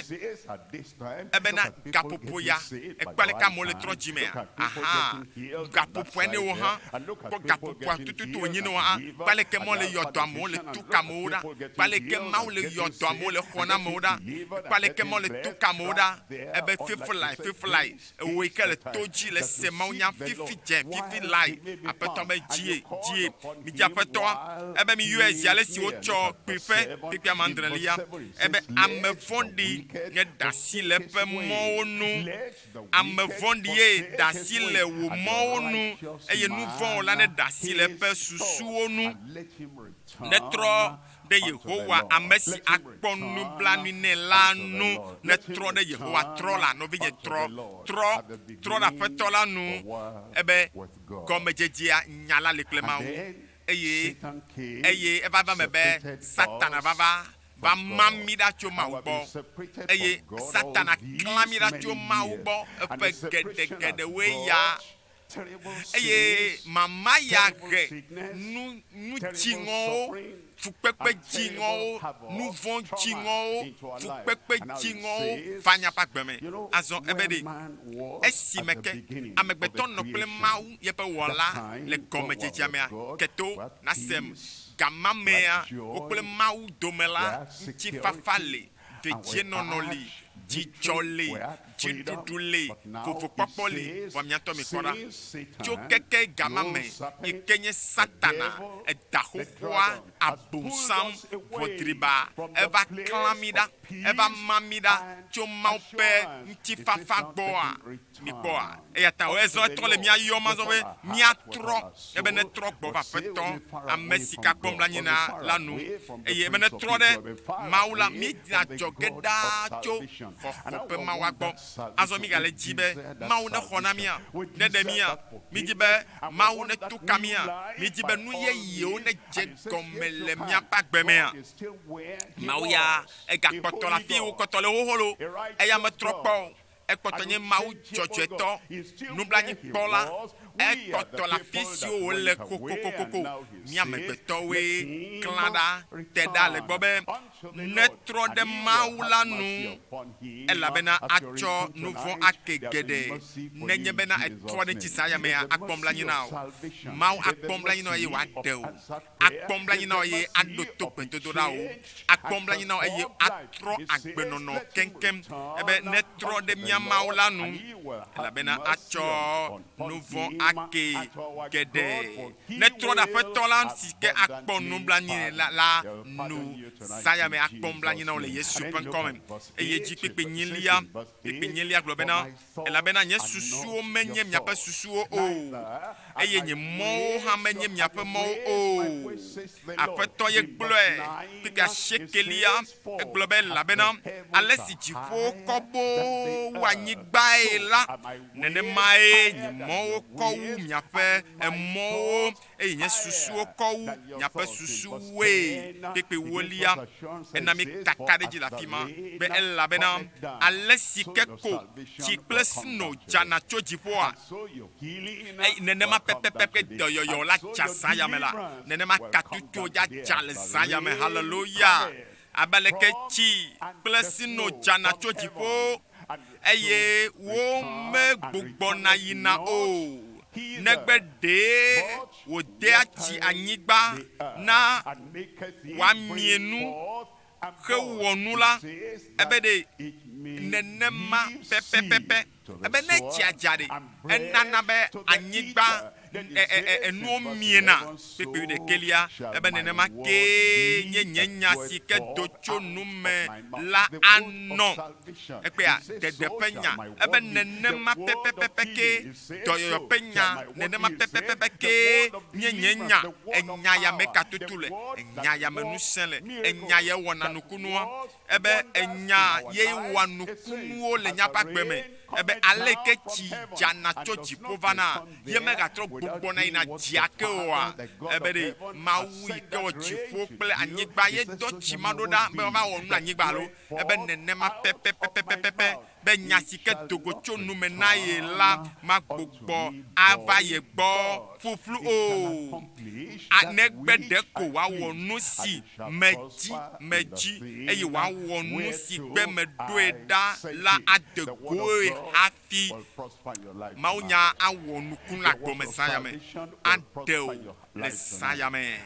Ebena gaƒoƒo ya, ekpɔ aleke amewo le trɔ dzimea? Aha, gaƒoƒoa ne wo hã, kpɔ gaƒoƒoa tututu wònye ne wo hã, kpɔ aleke Mawu le yɔ dɔ amewo, le tu ka amewo ɖa, kpɔ aleke Mawu le yɔ dɔ amewo, le xɔ na amewo ɖa, kpɔ aleke Mawu le tu ka amewo ɖa, ebe fiflae, fiflae, ewò yi ke le to dzi le se mawunya fifi dze, fifi lae, Aƒetɔ be dzie, dzie, midzi Aƒetɔa, ebe miyɔe zi ale si wotsɔ kpuiƒe kpekpe ame adrelia, ebe ame vɔ̃ɖi neɖe asi le eƒe mɔwo nu, ame vɔ̃ɖi ye ɖe asi le wò mɔwo nu, eye nu vɔ̃ wɔla neɖe asi le eƒe susuwo nu, netrɔ ɖe Yehowa, ame si akpɔ nublanui nɛ la nu. Netrɔ ɖe Yehowa, trɔ la, nɔvinye, trɔ, trɔ, trɔ ɖe Aƒetɔ la nu, ebe gɔmedzedzea nya la li kple Mawu. Eye, eye eva va eme be Satana va va, va ma mí ɖa tso Mawu gbɔ. Eye Satana klã mí ɖa tso Mawu gbɔ eƒe geɖegeɖewoe ya. Eye mama ya he nu, nu dziŋɔwo, fukpekpe dziŋɔwo, nu vɔ̃ dziŋɔwo, fukpekpe dziŋɔwo va míaƒe agbe me. Azɔ ebe ɖe, esime ke amegbetɔ nɔ kple Mawu, yeƒe Wɔla, le gɔmedzedzea mea, ke to nasem, gama mea, wo kple Mawu dome la, ŋutifafa li, dedienɔnɔ li, dzidzɔ li, dziɖuɖu li, vovokpɔkpɔ li, vɔ mia ŋutɔ mikpɔ ɖa, tso keke gama me yi ke nye Satana, eda xoxoa, Abosam, ʋɔdriba, eva klã mí ɖa, eva ma mí ɖa tso Mawu ƒe ŋutifafa gbɔa? Mikpɔa? Eya ta ezɔ etrɔ le mía yɔm azɔ be míatrɔ, ebe netrɔ gbɔ va Aƒetɔ, ame si ka kpɔm le anyi na la nu, eye ebe netrɔ ɖe Mawu la. Míedina adzɔge ɖaa tso xɔxɔ ƒe Mawua gbɔ. Azɔ mígale edzi be Mawu nexɔ na mía, neɖe mía. Míedi be Mawu neto ka mía. Míedi be nu yeyewo nedze gɔme le míaƒe agbe mea. Mawu ya egakpɔtɔ le afi wokpɔtɔ le xoxo loo, eya metrɔ kpɔ o. Ekpɔtɔ nye Mawu dzɔdzɔetɔ, nublanuikpɔla. Ekpɔtɔ le afi siwo wòle kokokokoko. Mí amegbetɔwoe klã ɖa, te ɖa le egbɔ be netrɔ ɖe Mawu la nu, elabena atsɔ nu vɔ̃ ake geɖe. Nenye bena etrɔ ɖe eŋuti zã ya mea, akpɔ nublanui na wò. Mawu akpɔ nublanui na wò eye wòaɖe wò. Akpɔ nublanui na wò eye aɖo to gbedodoɖawo. Akpɔ nublanui na wò eye atrɔ agbenɔnɔ keŋkeŋ ebe netrɔ ɖe mía Mawu la nu, elabena atsɔ nuvɔ̃ ake geɖe. Netrɔ ɖe Aƒetɔ la si ke akpɔ nublanui la la nu. Zã ya me akpɔ nublanui na wò le Yesu ƒe ŋkɔ me. Eye dzi kpekpe nyilia, kpekpe nyilia gblɔ bena, Elabena nye susuwo menye miaƒe susuwo o, eye nye mɔwo hã menye miaƒe mɔwo o. Aƒetɔ ye gblɔe. Kpukpui asiekelia, egblɔ be, Elabena ale si dziƒowo kɔ boo wu anyigbae la, nenemae nye mɔwo kɔ wu miaƒe emɔwo eye nye susuwo kɔ wu miaƒe susuwoe. Kpekpe ewolia, ena mi kaka ɖe edzi le afi ma be elabena ale si ke ko tsi kple sno dzana tso dziƒoa, eye nenema pɛpɛpɛ dɔyɔyɔ la dza zã ya me la, nenema katutuwo dza dza le zã ya me. Haleluya! Abe aleke tsi kple sno dzana tso dziƒo eye womegbugbɔna yina o, negbe ɖee wòdea tsi anyigba na wòamie nu hewɔ nu la, ebe ɖe nenema pɛpɛpɛpɛ. Ebe ne tsia dza ɖe, enana be anyigba enuwo miena. Kpukpui ɖekɛlia, ebe nenema kee nye nye nya si ke do tso nu me la anɔ. Ekpea ɖeɖe ƒe nya, ebe nenema pɛpɛpɛpɛ kee dɔyɔyɔ ƒe nya, nenema pɛpɛpɛpɛ kee nye nye nya. Enya ya me ka tutu le, enya ya me ŋusẽ le, enya ye wɔna nukunua. Ebe enya ye wɔa nukunuwo le míaƒe agbe me. Ebe aleke tsi dzana tso dziƒo vana ye megatrɔ gbugbɔna yina dzia ke oa? Ebe ɖe Mawu yi ke wɔ dziƒo kple anyigba ye dɔ tsi ma ɖo ɖa be woava wɔ nu le anyigba alo? Ebe nenema pɛpɛpɛpɛpɛpɛ be nya si ke do go tso nu me na ye la magbugbɔ ava ye gbɔ ƒuƒlu o, negbe ɖeko wòawɔ nu si medzi medzi eye wòawɔ nu si gbe meɖoe ɖa la ade goe hafi. Mawunya awɔ nukunu le agbe me zã ya me, aɖe wò le zã ya me.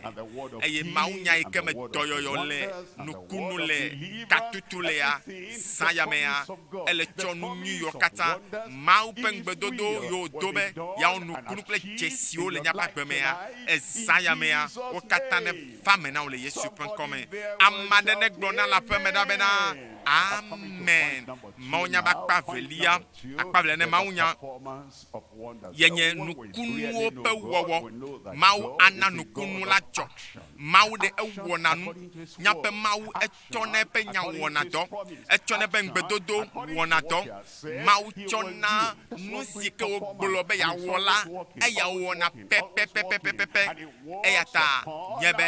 Eye mawunya yi ke me dɔyɔyɔ le, nukunu le, katutu lea, zã ya mea, ele tsɔ nu nyui yiwo katã Mawu ƒe ŋugbedodo yi wòdo be yeawɔ nukunu kple dzesiwo le míaƒe agbe mea, ezã ya mea, wo katã neva eme na wò le Yesu ƒe ŋkɔ me. Ame aɖe negblɔ na le aƒe me ɖa bena, Amen. Mawunya ƒe akpa evelia, akpa evelia ne mawunya ye nye nukunuwo ƒe wɔwɔ. Mawu ana nukunu la dzɔ. Mawu ɖe ewɔna nu. Míaƒe Mawu etsɔna eƒe nya wɔna dɔ. Etsɔna eƒe ŋugbedodo wɔna dɔ. Mawu tsɔna nu si ke wògblɔ be yeawɔ la, eya wɔna pɛpɛpɛpɛpɛpɛ. Eya ta nye be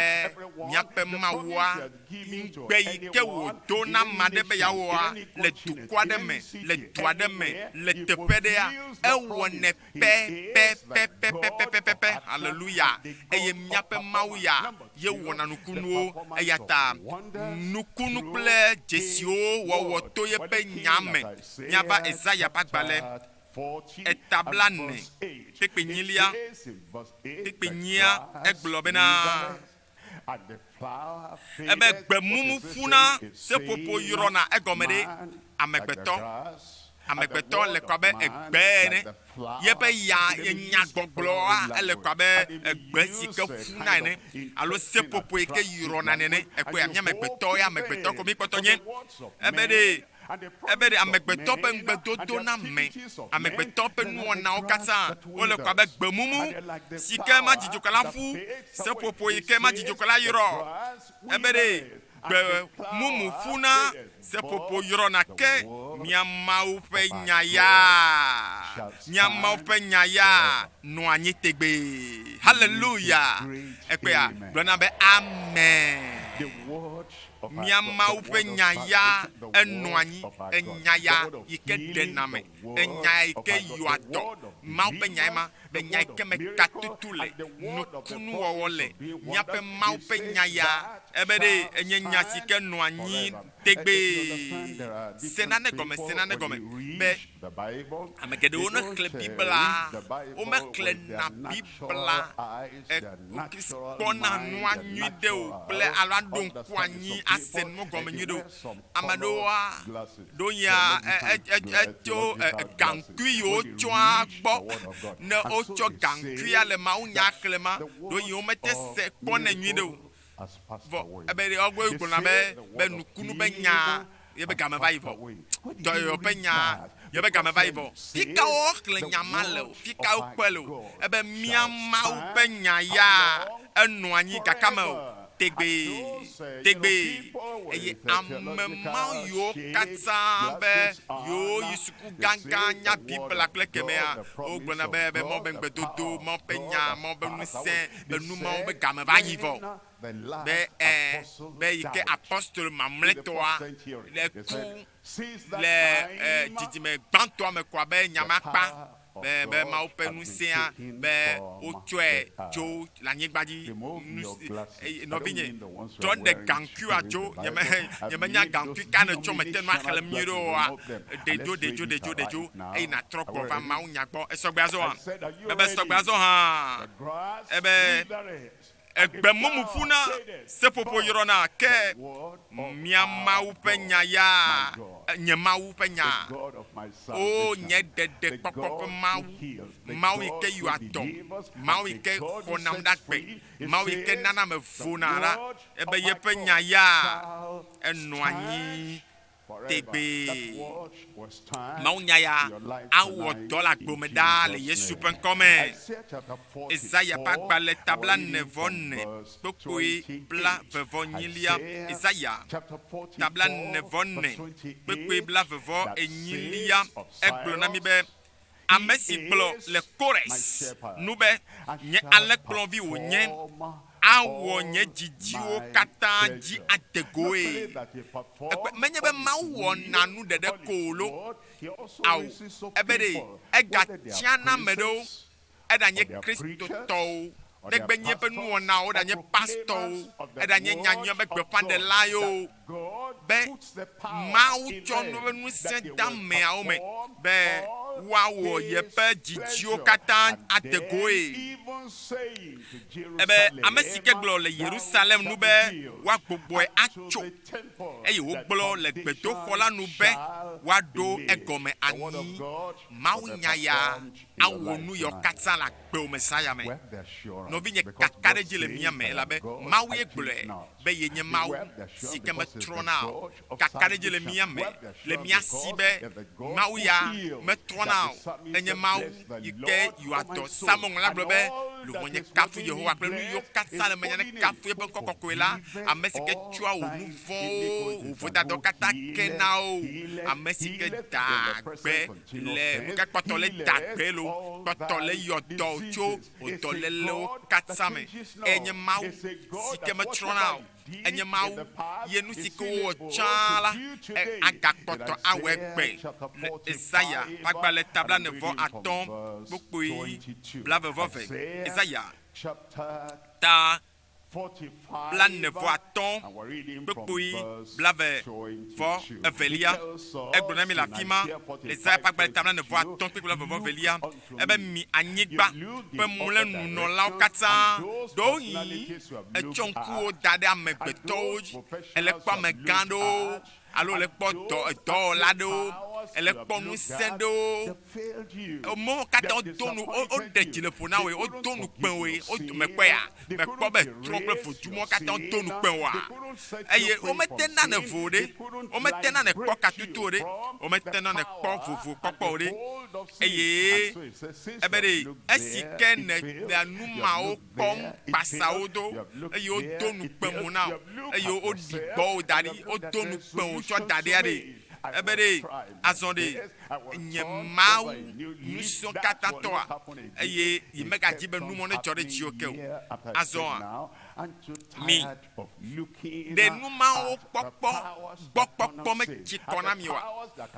míaƒe Mawua Ŋugbe yi ke wòdo na ame aɖe be yeawɔa le dukɔ aɖe me, le du aɖe me, le teƒe aɖea, ewɔnɛ pɛpɛpɛpɛpɛpɛpɛ. Haleluya! Eye míaƒe Mawu ya ye wɔna nukunuwo. Eya ta nukunu kple dzesiwo wɔwɔ to yeƒe Nya me. Míava Esaya ƒe agbalẽ eta blane kpekpe nyilia, kpekpe nyia, egblɔ bena, Ebe gbe mumu ƒuna, seƒoƒo yrɔna egɔme ɖe amegbetɔ. Amegbetɔ le kɔ abe egbe ene. Yeƒe ya nyagbɔgblɔa ele kɔ abe egbe si ke ƒuna ene alo seƒoƒo yi ke yrɔna nene. Ekpɔea, mía amegbetɔ ya amegbetɔ ko míkpɔtɔ nye. Ebe ɖe Ebe ɖe amegbetɔ ƒe ŋugbedodo na ame, amegbetɔ ƒe nuwɔnawo katã wole ko abe gbe mumu si ke madzidzokɔ la ƒu, seƒoƒo yi ke madzidzokɔ la yrɔ. Ebe ɖe gbe mumu ƒuna, seƒoƒo yrɔna ke mía Mawu ƒe nya ya, mía Mawu ƒe nya ya nɔa anyi tegbee. Haleluya! Ekpea, gblɔ na be amen. Mía Mawu ƒe nya ya enɔ anyi, enya ya yi ke ɖena ame, enya yi ke yɔa dɔ. Mawu ƒe nyae ma, enya yi ke me katutu le, nukunuwɔwɔ le. Míaƒe Mawu ƒe nya ya, ebe ɖe enye nya si ke nɔa anyi tegbee. Se nane gɔme, se nane gɔme be ame geɖewo ne xlẽ Biblia, womexlẽna Biblia kpɔna nua nyuiɖe o kple alo aɖo ŋku anyi ase nu gɔme nyuiɖe o. Ame aɖewoa, ɖewohĩa etso gaŋkui yi wotsɔa gbɔ. Ne wotsɔ gaŋkuia le mawunya xlẽma, ɖewohĩ womete se kpɔnɛ nyuiɖe o. Vɔ ebe ɖe woawoe gblɔna be be nukunu be nya ye be game va yi vɔ. Dɔyɔyɔ ƒe nya ye be game va yi vɔ. Fika woxlẽ nya ma le o? Fika wokpɔe le o? Ebe mía Mawu ƒe nya ya enɔ anyi gake ame o. Tegbee, tegbee. Eye ame ma yiwo katã be yewoyi suku gãgã nya Biblia kple kemea, wogblɔna be be Mawu be ŋugbedodo, Mawu ƒe nya, Mawu ƒe ŋusẽ, be nu mawo be game va yi vɔ. Be ẽ, be yi ke apostolo mamlɛtɔa le ku le e, dzidzime gbãtɔa me koa be nya ma kpa be be Mawu ƒe ŋusẽa be wotsɔe tso le anyigba dzi. Nu nɔvinye, trɔ ɖe gaŋkuia tso nyeme nyemenya gaŋkui ka nètsɔ mete nu axlẽm nyuie ɖe oa. Ɖe dzo, ɖe dzo, ɖe dzo, ɖe dzo eye nàtrɔ gbɔ va Mawu nya gbɔ. Esɔgbe azɔa? Ebe esɔgbe azɔ hã. Ebe Egbe mumu ƒuna, seƒoƒo yrɔna, ke mía Mawu ƒe nya ya, nye Mawu ƒe nya. Oo, nye ɖeɖekpɔkpɔ ƒe Mawu, Mawu yi ke yɔa dɔm, Mawu yi ke xɔnam ɖe agbe, Mawu yi ke nana mevona la, ebe yeƒe nya ya enɔa anyi tegbee. Mawunya ya awɔ dɔ le agbo me ɖaa le Yesu ƒe ŋkɔ me. Esaya ƒe agbalẽ ta blaene-vɔ-ene kpukpui blaeve-vɔ-enyilia. Esaya ta blaene-vɔ-ene kpukpui blaeve-vɔ-enyilia egblɔ na mí be, Ame si gblɔ le Kores nu be, Nye alẽkplɔvi wònye, awɔ nye didiwo katã dzi ade goe. Ekpe, menye be Mawu wɔna nu ɖeɖe ko o lo. Ao, ebe ɖe egatsiana ame ɖewo, eɖanye Kristotɔwo, negbe nye eƒe nuwɔnawo, eɖanye pastɔwo, eɖanye nyanyuia ƒe gbeƒãɖelawo, be Mawu tsɔ nu ƒe ŋusẽ de ameawo me be woawɔ yeƒe didiwo katã ade goe. Ebe ame si ke gblɔ le Yerusalem nu be woagbugbɔe atso, eye wògblɔ le gbedoxɔ la nu be woaɖo egɔme anyi. Mawunya ya awɔ nu yawo katã le agbewò me zã ya me. Nɔvinye, kakaɖedzi le mía me elabe Mawu ye gblɔe be yenye Mawu si ke metrɔna o. Kakaɖedzi le mía me le mía si be Mawu ya metrɔna o. Enye Mawu yi ke yɔa dɔ. Psalmo ŋlɔla gblɔ be, Luʋɔnye kafu Yehowa kple nu yiwo katã le menye nekafu eƒe ŋkɔ kɔkɔe la, ame si ke tsɔa wò nu vɔ̃wo, wò vodadawo katã kena wò, ame si ke daa gbe le nu ka kpɔtɔ le da gbe lo, kpɔtɔ le yɔ dɔ tso wò dɔlélewo katã me. Enye Mawu si ke metsrɔ̃na o. Enye Mawu ye nu si ke wowɔ tsã la, agakpɔtɔ awɔe gbe. Le Esaya ƒe agbalẽ ta blaene-vɔ-atɔ̃ kpukpui blaeve-vɔ-eve, Esaya ta blaene-vɔ-atɔ̃ kpukpui blaeve vɔ evelia. Egblɔ na mi le afi ma, le Yesaya ƒe agbalẽ ta blaene-vɔ-atɔ̃ kpukpui blaeve-vɔ evelia, ebe mi anyigba ƒe mlɔenunɔlawo katã, ɖewohĩ ètsɔ ŋkuwò da ɖe amegbetɔwo dzi, èle kpɔ amegã aɖewo alo èle kpɔ dɔ, dɔwɔla aɖewo, èle kpɔ ŋusẽ ɖewo. Mɔ katã wodo nu, woɖe dzi le ƒo na wòe, wodo nu kpe wòe, wodo, mèkpɔea? Mèkpɔ be trɔ̃ kple vodumɔ katã wodo nu kpe wòa? Eye womete na nèvo o ɖe, womete na nèkpɔ katutu o ɖe, womete na nèkpɔ vovokpɔkpɔ o ɖe. Eye ebe ɖe, esi ke nèle nu mawo kpɔm kpasawo do, eye wodo nu kpe mo na wò, eye woɖi gbɔ wò da ɖi, wodo nu kpe wò tsɔ da ɖia ɖe, ebe ɖe, azɔ ɖe, nye Mawu Ŋusẽkatãtɔa, eye yemegadzi be numɔ nedzɔ ɖe dziwò ke o. Azɔa, mi, ɖe nu mawo kpɔkpɔ gbɔ kpɔkpɔ metsi kɔ na mi oa?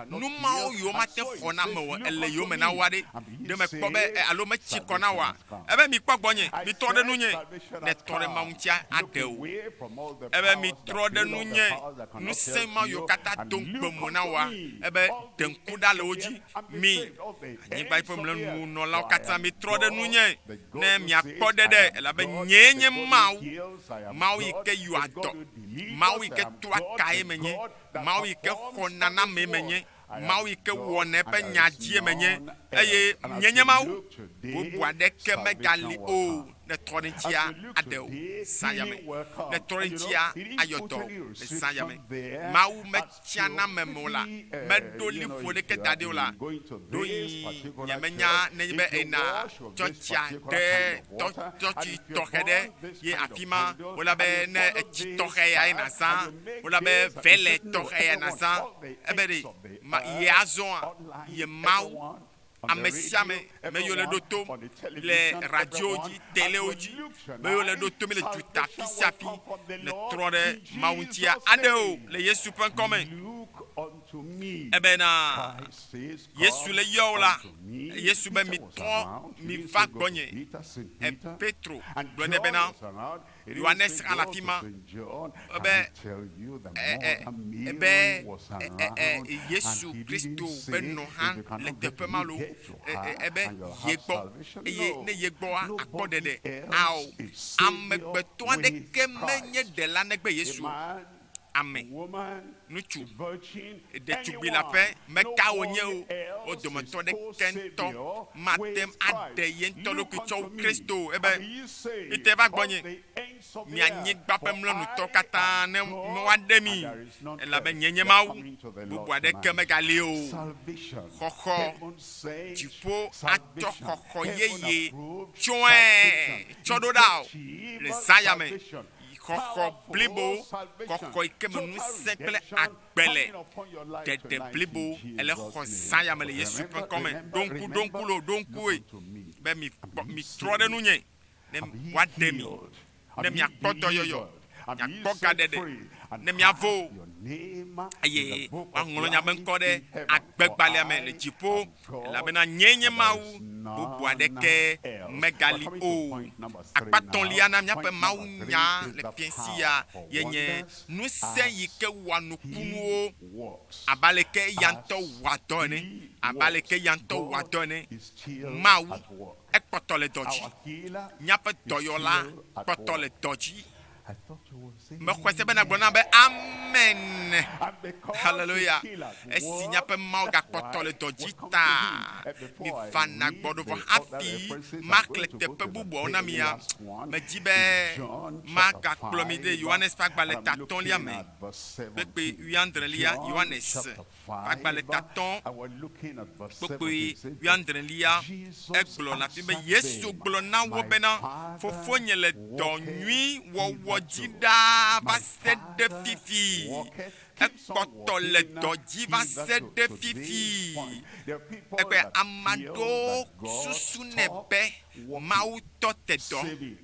Nu mawo yiwo mate xɔ na ame o ele yowòme na woa ɖe? Ɖe mekpɔ be, alo metsi kɔ na wòa? Ebe mikpɔ gbɔnye, mitrɔ ɖe nunye, ne ètrɔ ɖe Mawu ŋutia, aɖe wò. Ebe mitrɔ ɖe nunye, ŋusẽ ma yiwo katã do ŋukpe mo na wòa, ebe ɖe ŋku ɖa le wo dzi. Mi, anyigba ƒe mlɔenunɔlawo katã, mitrɔ ɖe nunye, ne miakpɔ ɖeɖe, elabe nyee nye Mawu, Mawu yi ke yɔa dɔ, Mawu yi ke toa kae menye, Mawu yi ke xɔna na amee menye. Mawu yi ke wɔna eƒe nya dzie menye, eye nye nye Mawu. Bubu aɖeke megali o Ne trɔ ɖe ŋutia, aɖe wò zã ya me. Ne trɔ ɖe ŋutia, ayɔ dɔ wò le zã ya me. Mawu metsia na ame me o la, meɖo liƒo ɖeke da ɖi o la, ɖo yi nyemenya nenye be eyina tsɔtsia ɖe tsɔtsi tɔxɛ ɖe ye afi ma wola be ne etsi tɔxɛ ya ye nazã, wola be vɛlɛ tɔxɛ ya nazã. Ebe ɖe ma ye azɔa ye Mawu ame sia ame me yiwo le ɖo tom le radio dzi, telewo dzi, me yiwo le ɖo tom le duta afi sia afi le trɔ ɖe Mawu ŋutia aɖe o le Yesu ƒe ŋkɔ me. Ebena Yesu le yɔ wo la, Yesu be mitrɔ miva gbɔnye. E Petro gblɔ nɛ bena, Yohanes hã le afi ma ebe ebe Yesu Kristo be nɔ hã le teƒe ma lo ebe ye gbɔ eye ne ye gbɔa akpɔ ɖeɖe. Ao, amegbetɔ aɖeke menye ɖela negbe Yesu o. Ame, ŋutsu, ɖetugbui leaƒe, meka wònye o, wo dometɔ ɖeke ŋutɔ mate ŋu aɖe ye ŋutɔ ɖokui tsɔ wu Kristo o. Ebe, Mite va gbɔnye, mi anyigba ƒe mlɔenutɔwo katã, ne woaɖe mi, elabe nyee nye Mawu, bubu aɖeke megali o. Xɔxɔ, dziƒo atsɔ xɔxɔ yeye tsɔe tsɔ ɖo ɖa o le zã ya me. Xɔxɔ blibo, xɔxɔ yi ke me ŋusẽ kple agbe le, ɖeɖe blibo ele xɔ zã ya me le Yesu ƒe ŋkɔ me. Ɖo ŋku, ɖo ŋku loo, ɖo ŋkue be mi kpɔ, mi trɔ ɖe nunye ne woaɖe mi, ne miakpɔ dɔyɔyɔ, miakpɔ gaɖeɖe, ne miavo eye woaŋlɔ miaƒe ŋkɔ ɖe agbegbalẽa me le dziƒo, elabena nyee nye Mawu, bubu aɖeke megali o. Akpa tɔ̃lia na míaƒe mawunya le fiẽ sia ye nye ŋusẽ yi ke wɔa nukunuwo abe aleke eya ŋutɔ wɔa dɔ ene, abe aleke eya ŋutɔ wɔa dɔ ene. Mawu, ekpɔtɔ le dɔ dzi. Míaƒe dɔyɔla kpɔtɔ le dɔ dzi. Mexɔe se be nàgblɔ nam be, Amen! Haleluya! Esi míaƒe Mawu gakpɔtɔ le dɔ dzi ta, mivana gbɔ ɖo vɔ hafi maxlẽ teƒe bubuawo na mia. Medi be magakplɔ mi ɖe Yohanes ƒe agbalẽ tatɔ̃lia me, kpekpe wuiadrelia, Yohanes ƒe agbalẽ tatɔ̃, kpukpui wuiadrelia, egblɔ le afi be, Yesu gblɔ na wo bena, Fofonye le dɔ nyui wɔwɔ dzi ɖaa va se ɖe fifi. Ekpɔtɔ le dɔ dzi va se ɖe fifi. Egbe ame aɖewo susunɛ be Mawu tɔ te dɔ.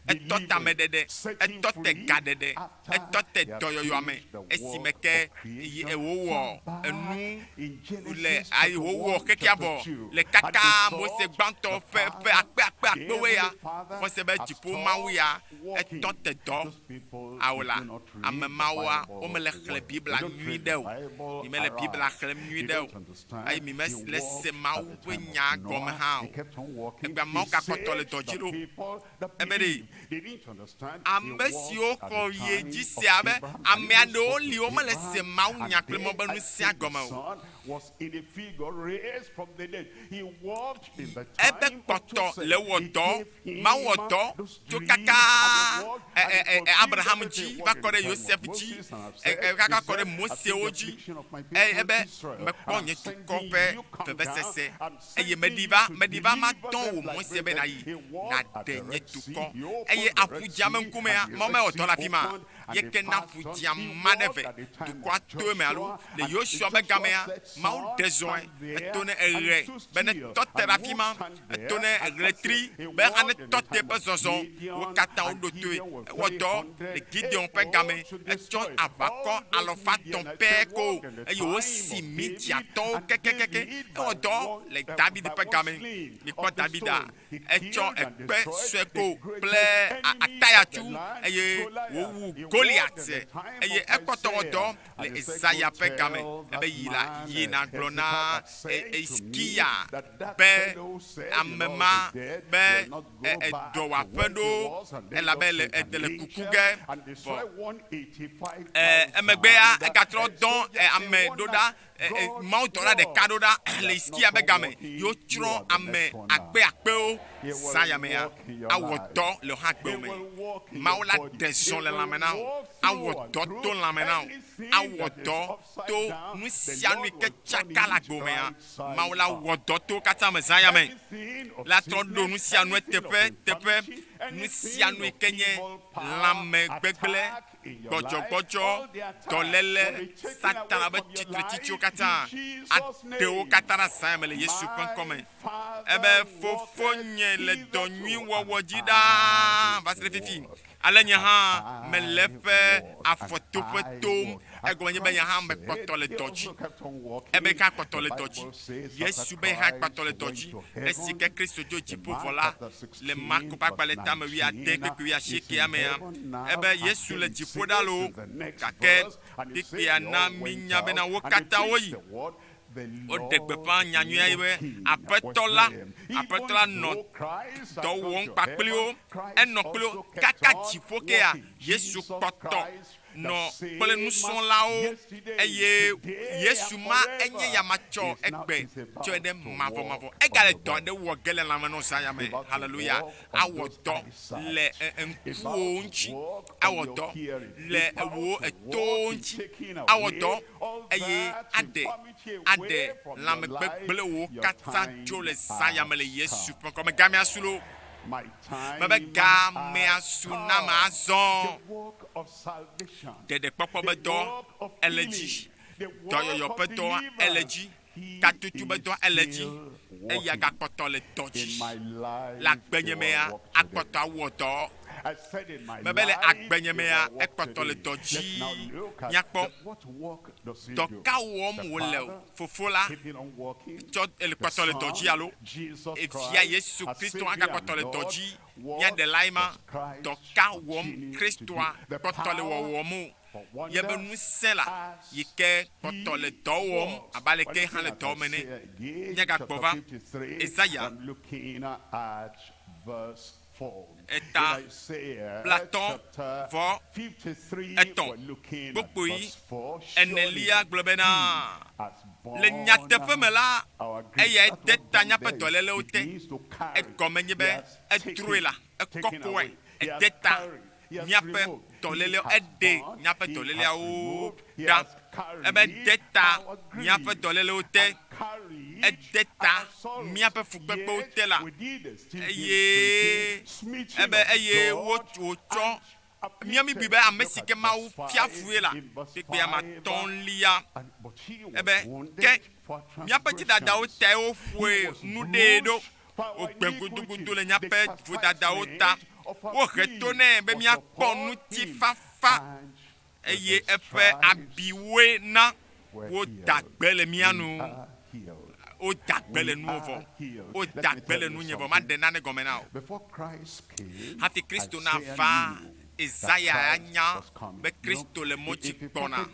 Etɔ tameɖeɖe, etɔ te gaɖeɖe, etɔ te dɔyɔyɔame esime ke wòwɔ enu le ayi wòwɔ xexea vɔ le kaka Mose gbãtɔ ƒe ƒe akpe akpe akpewoe ya xɔse be dziƒo Mawu ya etɔ te dɔ. Ao la, ame mawoa womele xlẽ Biblia nyuiɖe o. Mimele Biblia xlẽm nyuiɖe o eye mimele se Mawu ƒe nya gɔme hã o. Egbea Mawu gakpɔtɔ le dɔ dzi ɖo. Ebe ɖe ame siwo xɔ ye dzi sea be ame aɖewo li womele se Mawu nya kple Mawu ƒe ŋusẽa gɔme o. Ebe kpɔtɔ le wɔ dɔ, Mawu wɔ dɔ tso kaka Abraham dzi va kɔ ɖe Yosef dzi, kaka kɔ ɖe Mosewo dzi. Ebe mekpɔ nye dukɔ ƒe vevesese eye meɖi va, meɖi va matɔ wò Mose be nàyi nàɖe nye dukɔ. Eye aƒu dzea me ŋkumea, Mawu mewɔ dɔ le afi ma. Ye ke na ƒu dzea ma ɖe ve dukɔa to eme alo le Yosua be gamea, Mawu ɖe zɔe eto ne eɣe be ne tɔ te ɖe afi ma, eto ne ɣletri be hã ne tɔ te ƒe zɔzɔ. Wo katã woɖo toe. Ewɔ dɔ le Gideon ƒe game. Etsɔ aʋakɔ alɔfa etɔ̃ pɛ ko eye wòsi Midiatɔwo kekeake. Ewɔ dɔ le David ƒe game. Mikpɔ Davida. Etsɔ ekpe sue ko kple atayatsu eye wòwu Goliat. Eye ekpɔtɔ wɔ dɔ le Esaya ƒe game ebe yi la, yi nàgblɔ na Xizkiya be ame ma be eɖɔ wòaƒe ɖo elabe ele le kuku ge vɔ. Emegbea egatrɔ dɔ ame ɖo ɖa. Mawudɔla ɖeka ɖo ɖa le Hizkiya be game ye wotsrɔ̃ ame akpeakpewo zã ya mea, awɔ dɔ le wò hã gbewò me. Mawu la ɖe zɔ le lãme na wò, awɔ dɔ to lãme na wò, awɔ dɔ to nu sia nu yi ke tsaka le agbewò mea, Mawu la wɔ dɔ to wo katã me zã ya me. La trɔ ɖo nu sia nu eteƒe teƒe, nu sia nu yi ke nye lãmegbegblẽ, gbɔdzɔgbɔdzɔ, dɔléle, Satana ƒe tsitretsitsiwo katã, aɖe wo katã ɖe azã ya me le Yesu ƒe ŋkɔ me. Ebe, Fofonye le dɔ nyui wɔwɔ dzi ɖaa va se ɖe fifi. Ale nye hã mele eƒe afɔtoƒe tom. Egɔme nye be nye hã mekpɔtɔ le dɔ dzi. Ebe ye hã kpɔtɔ le dɔ dzi. Yesu be ye hã kpɔtɔ le dɔ dzi. Esi ke Kristo dzo dziƒo vɔ la, le Marko ƒe agbalẽ tame wuiade kpukpui wuiasiekea mea, ebe Yesu le dziƒo ɖa loo, gake kpukpuia na mínya bena wo katã woyi. Woɖe gbeƒã nyanyuia ye be Aƒetɔ la, Aƒetɔ la nɔ dɔ wɔm kpakpli wo, enɔ kpli wo kaka dziƒo kea, Yesu kpɔtɔ nɔ kple nusrɔ̃lawo eye Yesu ma enye ya matsɔ egbe tsɔe ɖe mavɔmavɔ. Egale dɔ aɖe wɔ ge le lãme nɔ zã ya me. Haleluya. Awɔ dɔ le ŋkuwò ŋuti, awɔ dɔ le wò etowo ŋuti, awɔ dɔ eye aɖe aɖe lãmegbegblẽwo katã tso le zã ya me le Yesu ƒe ŋkɔ me. Gamea su loo. Mebe gamea su nam azɔ. Ɖeɖekpɔkpɔ be dɔ ele dzi, dɔyɔyɔ ƒe dɔ ele dzi, tatutu be dɔ ele dzi, eya gakpɔtɔ le dɔ dzi. Le agbenye mea, akpɔtɔ awɔ dɔ. Mebe le agbenye mea, ekpɔtɔ le dɔ dzi. Míakpɔ dɔ ka wɔm wòle o. Fofo la tsɔ kpɔtɔ le dɔ dzi alo Evia Yesu Kristo hã gakpɔtɔ le dɔ dzi. Mía Ɖelae ma. Dɔ ka wɔm Kristoa kpɔtɔ le wɔwɔm o? Yebe ŋusẽ la yi ke kpɔtɔ le dɔ wɔm abe aleke hã le dɔ wɔm ene. Míagagbɔ va Esaya eta blatɔ̃ vɔ etɔ̃ kpukpui enelia gblɔ bena, Le nyateƒe me la, eyae de ta míaƒe dɔlélewo te. Egɔme nye be edroe la, ekɔkɔe, ede ta míaƒe dɔlélewo, eɖe míaƒe dɔléleawo ɖa. Ebe de ta míaƒe dɔlélewo te, ede ta míaƒe fukpekpewo te la, eye ebe eye wòtsɔ Mía míbui be ame si ke Mawu fia fue la, kpekpea me atɔ̃lia, ebe, Ke míaƒe dzidadawo tae woƒoe nu ɖee ɖo, wògbẽ gudugudu le míaƒe vodadawo ta. Wohe to nɛ be míakpɔ ŋutifafa, eye eƒe abiwoe na woda gbe le mía nu. Woda gbe le nuwò vɔ. Woda gbe le nunye vɔ. Maɖe nane gɔme na wò. Hafi Kristo nava, Esaya ya nya be Kristo le mɔ dzi gbɔna,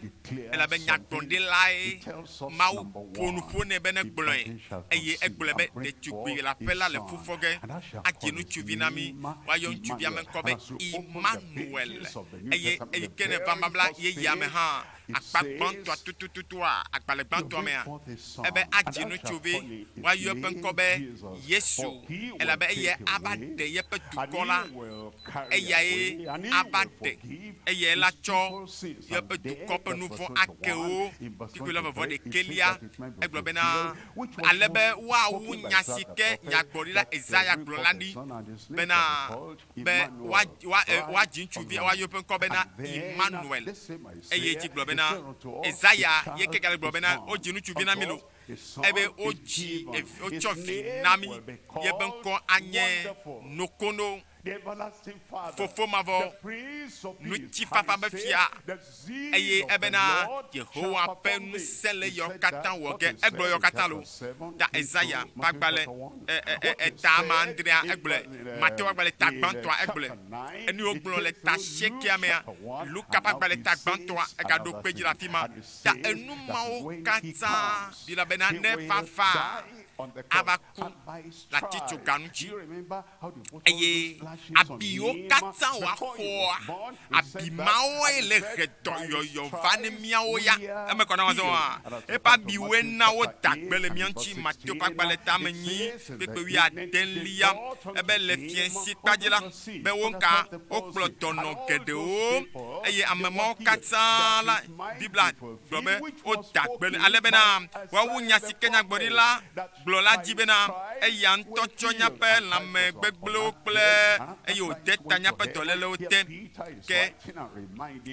elabe nyagblɔɖilae Mawu ƒo nu ƒo nɛ be negblɔe. Eye egblɔe be, Ɖetugbui leaƒe la le fu fɔ ge, adzi ŋutsuvi na mí. Woayɔ ŋutsuvia me ŋkɔ be Imanuel. Eye eyi ke neva babla yeyea me hã, Akpa gbãtɔa tutututua, agbalẽ gbãtɔa mea, ebe adzi ŋutsuvi, woayɔ eƒe ŋkɔ be Yesu, elabe eyae ava ɖe yeƒe dukɔ la. Eyae ava ɖe, eyae la tsɔ yeƒe dukɔ ƒe nuvɔ̃ ake wo. Kpukpui la vɔvɔ ɖekɛlia, egblɔ bena, Ale be woawu nya si ke nyagblɔɖila Esaya gblɔ la ɖi bena, be woadzi ŋutsuvi, woayɔ eƒe ŋkɔ bena Imanuel. Eye edzi gblɔ bena, Esaya ye ke gale gblɔ bena, wodzi ŋutsuvi na mí lo, ebe wodzi, wotsɔ vi na mí, yeƒe ŋkɔ anye Nokono, Fofo Mavɔ, Ŋutifafa ƒe Fia. Eye ebena, Yehowa ƒe ŋusẽ le yewo katã wɔ ge. Egblɔ yewo katã lo. Ta Esaya ƒe agbalẽ eta ame adrea egblɔe. Mateo ƒe agbalẽ ta gbãtɔa egblɔe. Enu yi wogblɔ le ta asiekɛa mea, Luka ƒe agbalẽ ta gbãtɔa egaɖo kpe edzi le afi ma. Ta enu mawo katã Biblia bena ne vava. ava ku le atitsoga ŋuti. Eye abi yiwo katã wòaxɔa, abi mawoe le he dɔyɔyɔ va ne míawo ya. Eme kɔ na wò azɔ oa? Eƒe abiwoe na woda gbe le mía ŋuti. Mateo ƒe agbalẽ tame nyi kpekpe wuiadelia. Ebe le fiẽsi kpa dzi la, be wo ŋka wokplɔ dɔnɔ geɖewo eye ame mawo katã la, Biblia gblɔ be woda gbe le ale bena woawu nya si ke nyagblɔɖila gblɔ la dzi bena eya ŋutɔ tsɔ míaƒe lãme gbegblẽwo kple eye wòde ta míaƒe dɔlélewo te. Ke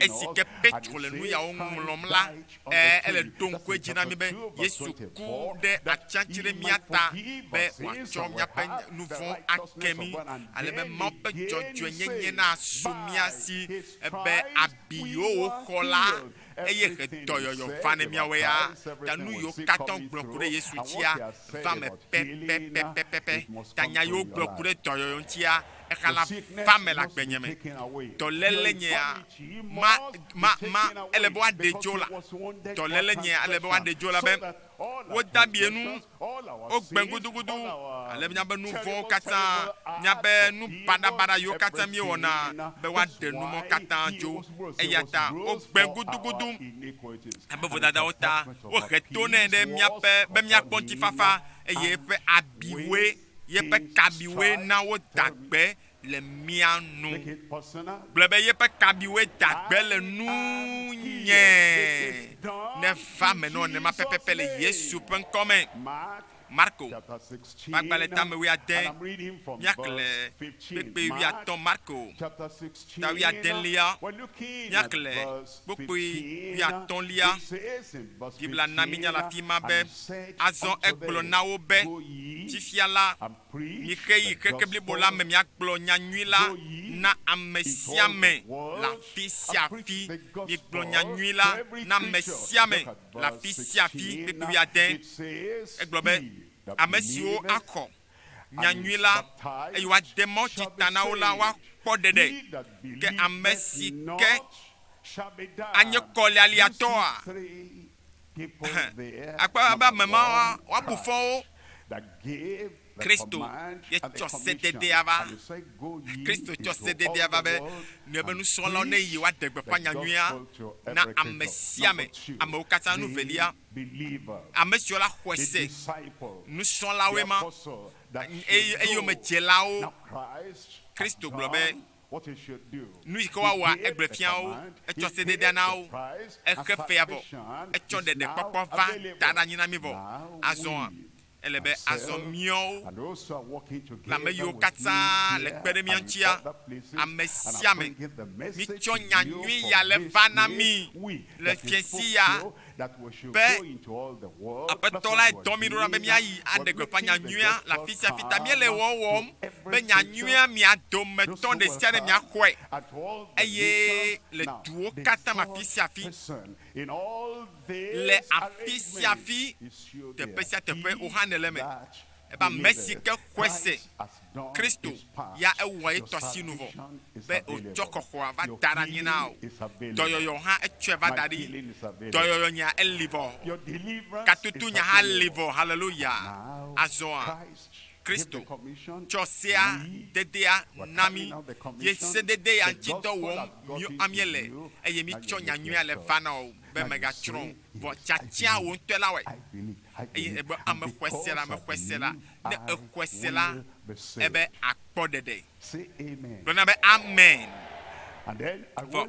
esi ke Petro le nu yawo ŋlɔm la, ẽ, ele ɖo ŋku edzi na mí be Yesu ku ɖe atsiatsi ɖe mía ta be wòatsɔ míaƒe nu vɔ̃wo ake mí ale be Mawu ƒe dzɔdzɔenyenye nasu mía si be abi yiwo wòxɔ la eye he dɔyɔyɔ va ne míawoe ya. Ta nu yiwo katã wogblɔ ku ɖe Yesu ŋutia va eme pɛpɛpɛpɛpɛ. Ta nya yiwo wogblɔ ku ɖe dɔyɔyɔ ŋutia exa la va eme le agbenye me. Dɔléle nyea ma, ma, ma, ele be woaɖe dzo la. Dɔléle nyea ele be woaɖe dzo la be wode abi enu, wogbe gudugudu, ale be míabe nu vɔ̃wo katã, míabe nu baɖabaɖa yiwo katã míewɔna be woaɖe nu mawo katã dzo. Eya ta wogbe gudugudu abe vodadawo ta. Wohe to nɛ ɖe míaƒe be míakpɔ ŋutifafa eye eƒe abiwoe, yeƒe kabiwoe na woda gbe le mía nu. Gblɔe be yeƒe kabiwoe da gbe le nunye. Neva eme nɔ nenema pɛpɛpɛ le Yesu ƒe ŋkɔ me. Marko ƒe agbalẽ tame wuiade, míaxlẽ kpukpui wuiatɔ̃ Marko ta wuiadelia, míaxlẽ kpukpui wuiatɔ̃lia. Biblia na mínya le afi ma be, Azɔ egblɔ na wo be, Fifia la, Mixe yi xexe blibo la me miagblɔ nya nyui la na ame sia ame le afi sia afi. Migblɔ nya nyui la na ame sia ame le afi sia afi. Kpukpui wuiade, egblɔ be, Ame siwo axɔ nya nyui la eye woade mawutsi ta na wo la, woakpɔ ɖeɖe. Ke ame si ke anye kɔlialiatɔa, akpɔ be ame ma woabu fɔ wo. Kristo ye tsɔ sededea va. Kristo tsɔ sededea va be nɔe be nusrɔ̃lawo ne yi woaɖe gbeƒã nyanyuia na ame sia ame, amewo katã. Nu velia, ame siwo la xɔe se, nusrɔ̃lawoe ma, eyomedzelawo. Kristo gblɔ be Nu yi ke woawɔa, egblɔe fia wo, etsɔ sededea na wo, exe fea vɔ, etsɔ ɖeɖekpɔkpɔ va da ɖe anyi na mí vɔ. Azɔa, ele be azɔ míawo kple ame yiwo katã le kpe ɖe mía ŋutia, ame sia ame, mítsɔ nya nyui ya le va na mí le fiẽsi ya be Aƒetɔ lae dɔ mí ɖo ɖa be míayi aɖe gbeƒã nya nyuia le afi sia afi. Ta míele wɔwɔm be nya nyuia mia dometɔ ɖe sia ɖe miaxɔe eye le duwo katã me afi sia afi, le afi sia afi, teƒe sia teƒe wò hã nèle eme. Ebe ame si ke xɔe se Kristo ya ewɔ ye tɔ sinu vɔ be wòtsɔ xɔxɔa va da ɖe anyi na wò. Dɔyɔyɔ hã etsɔe va da ɖi. Dɔyɔyɔ nya eli vɔ. Katutu nya hã li vɔ. Haleluya! Azɔa, Kristo tsɔ sea dedea na mí ye sedede ya ŋuti dɔ wɔm míwo míele eye mítsɔ nya nyuia le va na wò be mègatsrɔ̃ o. Vɔ tiatia wò ŋutɔe la wɔe. Eye ebe ame xɔe se la, ame xɔe se la, ne exɔe se la, ebe akpɔ ɖeɖe. Gblɔna be amen. Vɔ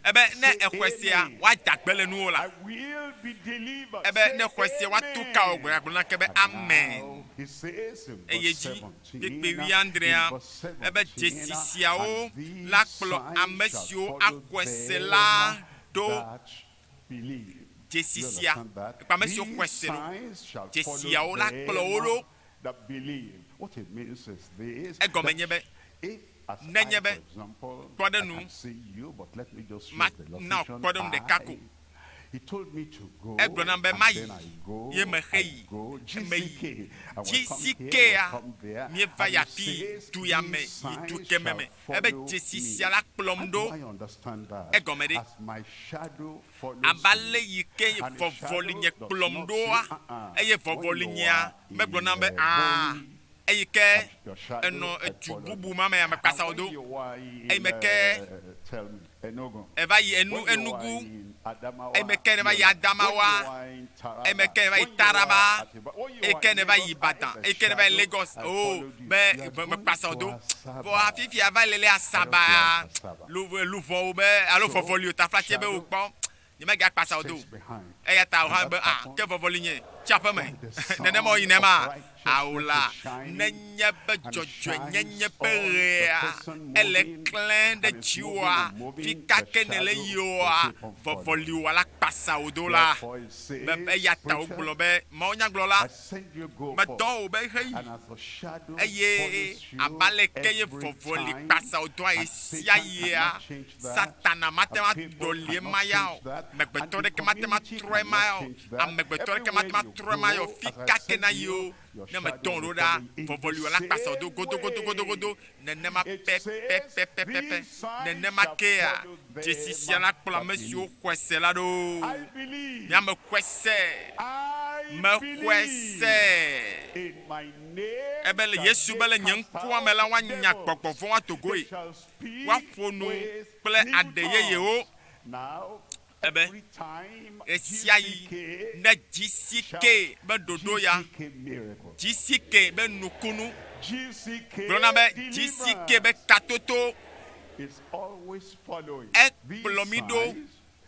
ebe ne exɔe sea, woada gbe le nuwò la. Ebe ne exɔe sea, woatu ka wò gbe. Gblɔna ke be amen. Eye dzi kpekpe wuiadrea, ebe dzesi siawo la kplɔ ame siwo axɔe se la ɖo. Dzesi sia, ekpe ame siwo xɔe se ɖo. Dzesiawo la kplɔ wo ɖo. Egɔme nye be, nenye be, kpɔɖeŋu, mana wò kpɔɖeŋu ɖeka ko. Egblɔ nam be mayi, ye mexe yi. Meyi. GCK-a, míeva yi afii, du ya me yi du keme me. Ebe dzesi sia la kplɔm ɖo. Egɔme ɖe? Abe ale yi ke vɔvɔlinye kplɔm ɖoa, eye vɔvɔlinyea megblɔ nam be, Aa, eyi ke ènɔ edu bubu ma mea, mekpasa wò do. Eyime ke èva yi enu, Enugu, eyime ke nèva yi Adamawa, eyime ke nèva yi Taraba, eyi ke nèva yi Ibadan, eyi ke nèva yi Lagos, oo, be mekpasa wò do. Vɔa fifia va le le Asaba, luʋɔwo be, alo vɔvɔli o taflatse be wò kpɔ. Nyemegakpasa wò do o. Eya ta wò hã be, Ah, ke vɔvɔli nye. Tsi aƒe me. Nenema wòyinɛ ma? Ao la, nenye be dzɔdzɔenyenye ƒe ɣea ele klẽ ɖe dziwòa, fika ke nèle yi oa, vɔvɔli wò la kpasa wò do la. Be eya ta wogblɔ be, Mawunyagblɔla, medɔ wò be heyi, eye abe aleke ye vɔvɔli kpasa wò doa ɣesiaɣia, Satana mate ŋu aɖɔli ema ya o. Amegbetɔ ɖeke mate ŋu atrɔ ema ya o. Amegbetɔ ɖeke mate ŋu atrɔ ema ya o. Fika ke nayi o, ne metɔ wò ɖo ɖa, vɔvɔli wò la kpasa wò do godogodogodogodo. Nenema pɛpɛpɛpɛpɛ. Nenema kea dzesi sia la kplɔ ame siwo xɔe se la ɖo. Mía mexɔe se. Mexɔe se. Ebe le Yesu be le nye ŋkɔa me la woanya gbɔgbɔ vɔ̃wo ado goe. woaƒo nu kple aɖe yeyewo. Ebe ɣesiaɣi ne GCK be ɖoɖo ya, GCK be nukunu, gblɔna be GCK be katoto, ekplɔ mí ɖo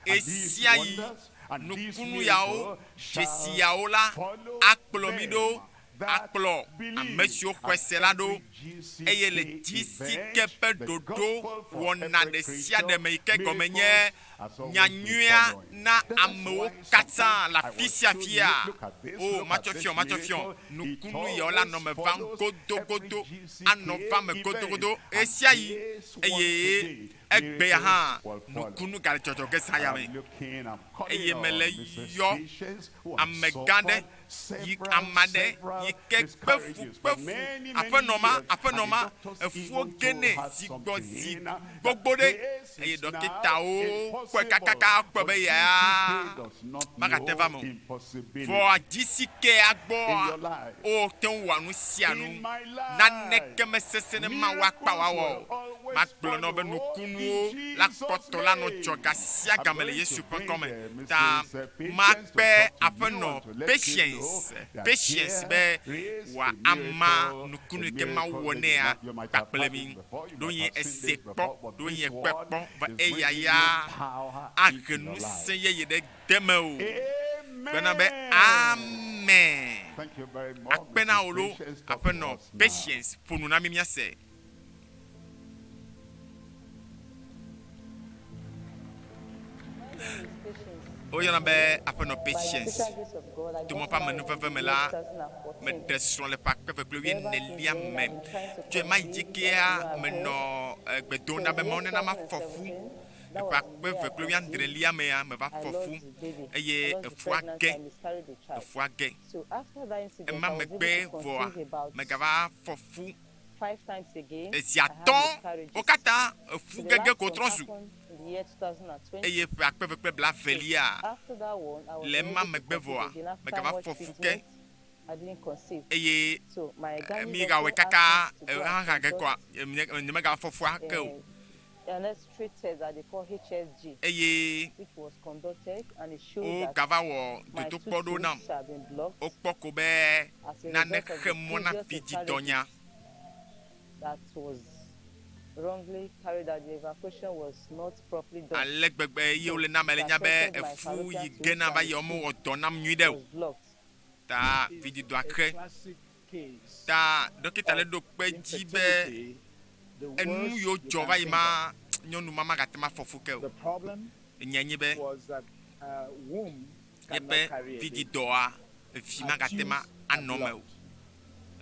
ɣesiaɣi. Nukunu yawo, dzesi yawo la akplɔ mí ɖo akplɔ ame siwo xɔe se la ɖo, eye le dzi si ke ƒe ɖoɖo wɔna ɖe sia ɖe me yi ke gɔme nye nya nyuia na amewo katã le afi sia afia. O, matsɔ fiɔ, matsɔ fiɔ, nukunu yawo la nɔ me vam godogodo, anɔ va me godogodo ɣesiaɣi, eye Egbea hã nukunu gale dzɔdzɔ ge zã ya me, eye mele yɔ amegã ɖe yi ame aɖe yi ke kpe fu kpe fu aƒenɔ ma, aƒenɔ ma, efuwo ge nɛ zi gbɔ zi gbogbo ɖe, eye ɖɔkitawo kpɔe kakaka kpɔe be yea magate va eme o. Vɔa dzisikea gbɔa, wote ŋu wɔa nu sia nu. Naneke mesesẽ ne Mawu akpa wòawɔ o. Magblɔ na wò be nukunuwo la kpɔtɔ la nɔ dzɔ gasiagame le Yesu ƒe ŋkɔ me. Ta makpe aƒenɔ Patience, Patience be wòa ama nukunu yi ke Mawu wɔ nɛa kpakple mi. Ɖewohĩ ese kpɔ, ɖewohĩ ekpɔe kpɔ, vɔ eya ya ahe ŋusẽ yeye ɖe de mewò. Gblɔ na be, Amen. Akpe na wò lo, aƒenɔ Patience, ƒo nu na mí míase. Woyɔna be Aƒenɔ Patience. To Mawu ƒe amenuveve me la, meɖe srɔ̃ le ƒe akpe eve kple wuienelia me. Tso ɣemaɣi dzi kea, menɔ gbe dom ɖa be Mawu nena mafɔ fu. Le ƒe akpe eve kple wuiadrelia mea, meva fɔ fu eye efua ge, efua ge. Ema megbe vɔa, megava fɔ fu Zi atɔ̃ wo katã eƒu gege ko wotrɔ zu, eye ƒe akpe eve kple blaevelia le ema megbe vɔa, megava fɔ fu ke, eye míegawɔe kaka hã ge kɔa, nyemegava fɔ fua ke o. Eye wogava wɔ dodokpɔ ɖewo nam. Wokpɔ ko be nane xe mɔ na vidzidɔnya. Ale gbegbe ye wole na ame le nya be efu yi gena va yia womewɔ dɔ nam nyuiɖe o. Ta vidzidɔa xe. Ta ɖɔkita le ɖo kpe edzi be enu yiwo dzɔ va yi ma nyɔnu ma magate ŋu afɔ fu ke o. Enyae nye be yeƒe vidzidɔa vi magate ŋu anɔ eme o.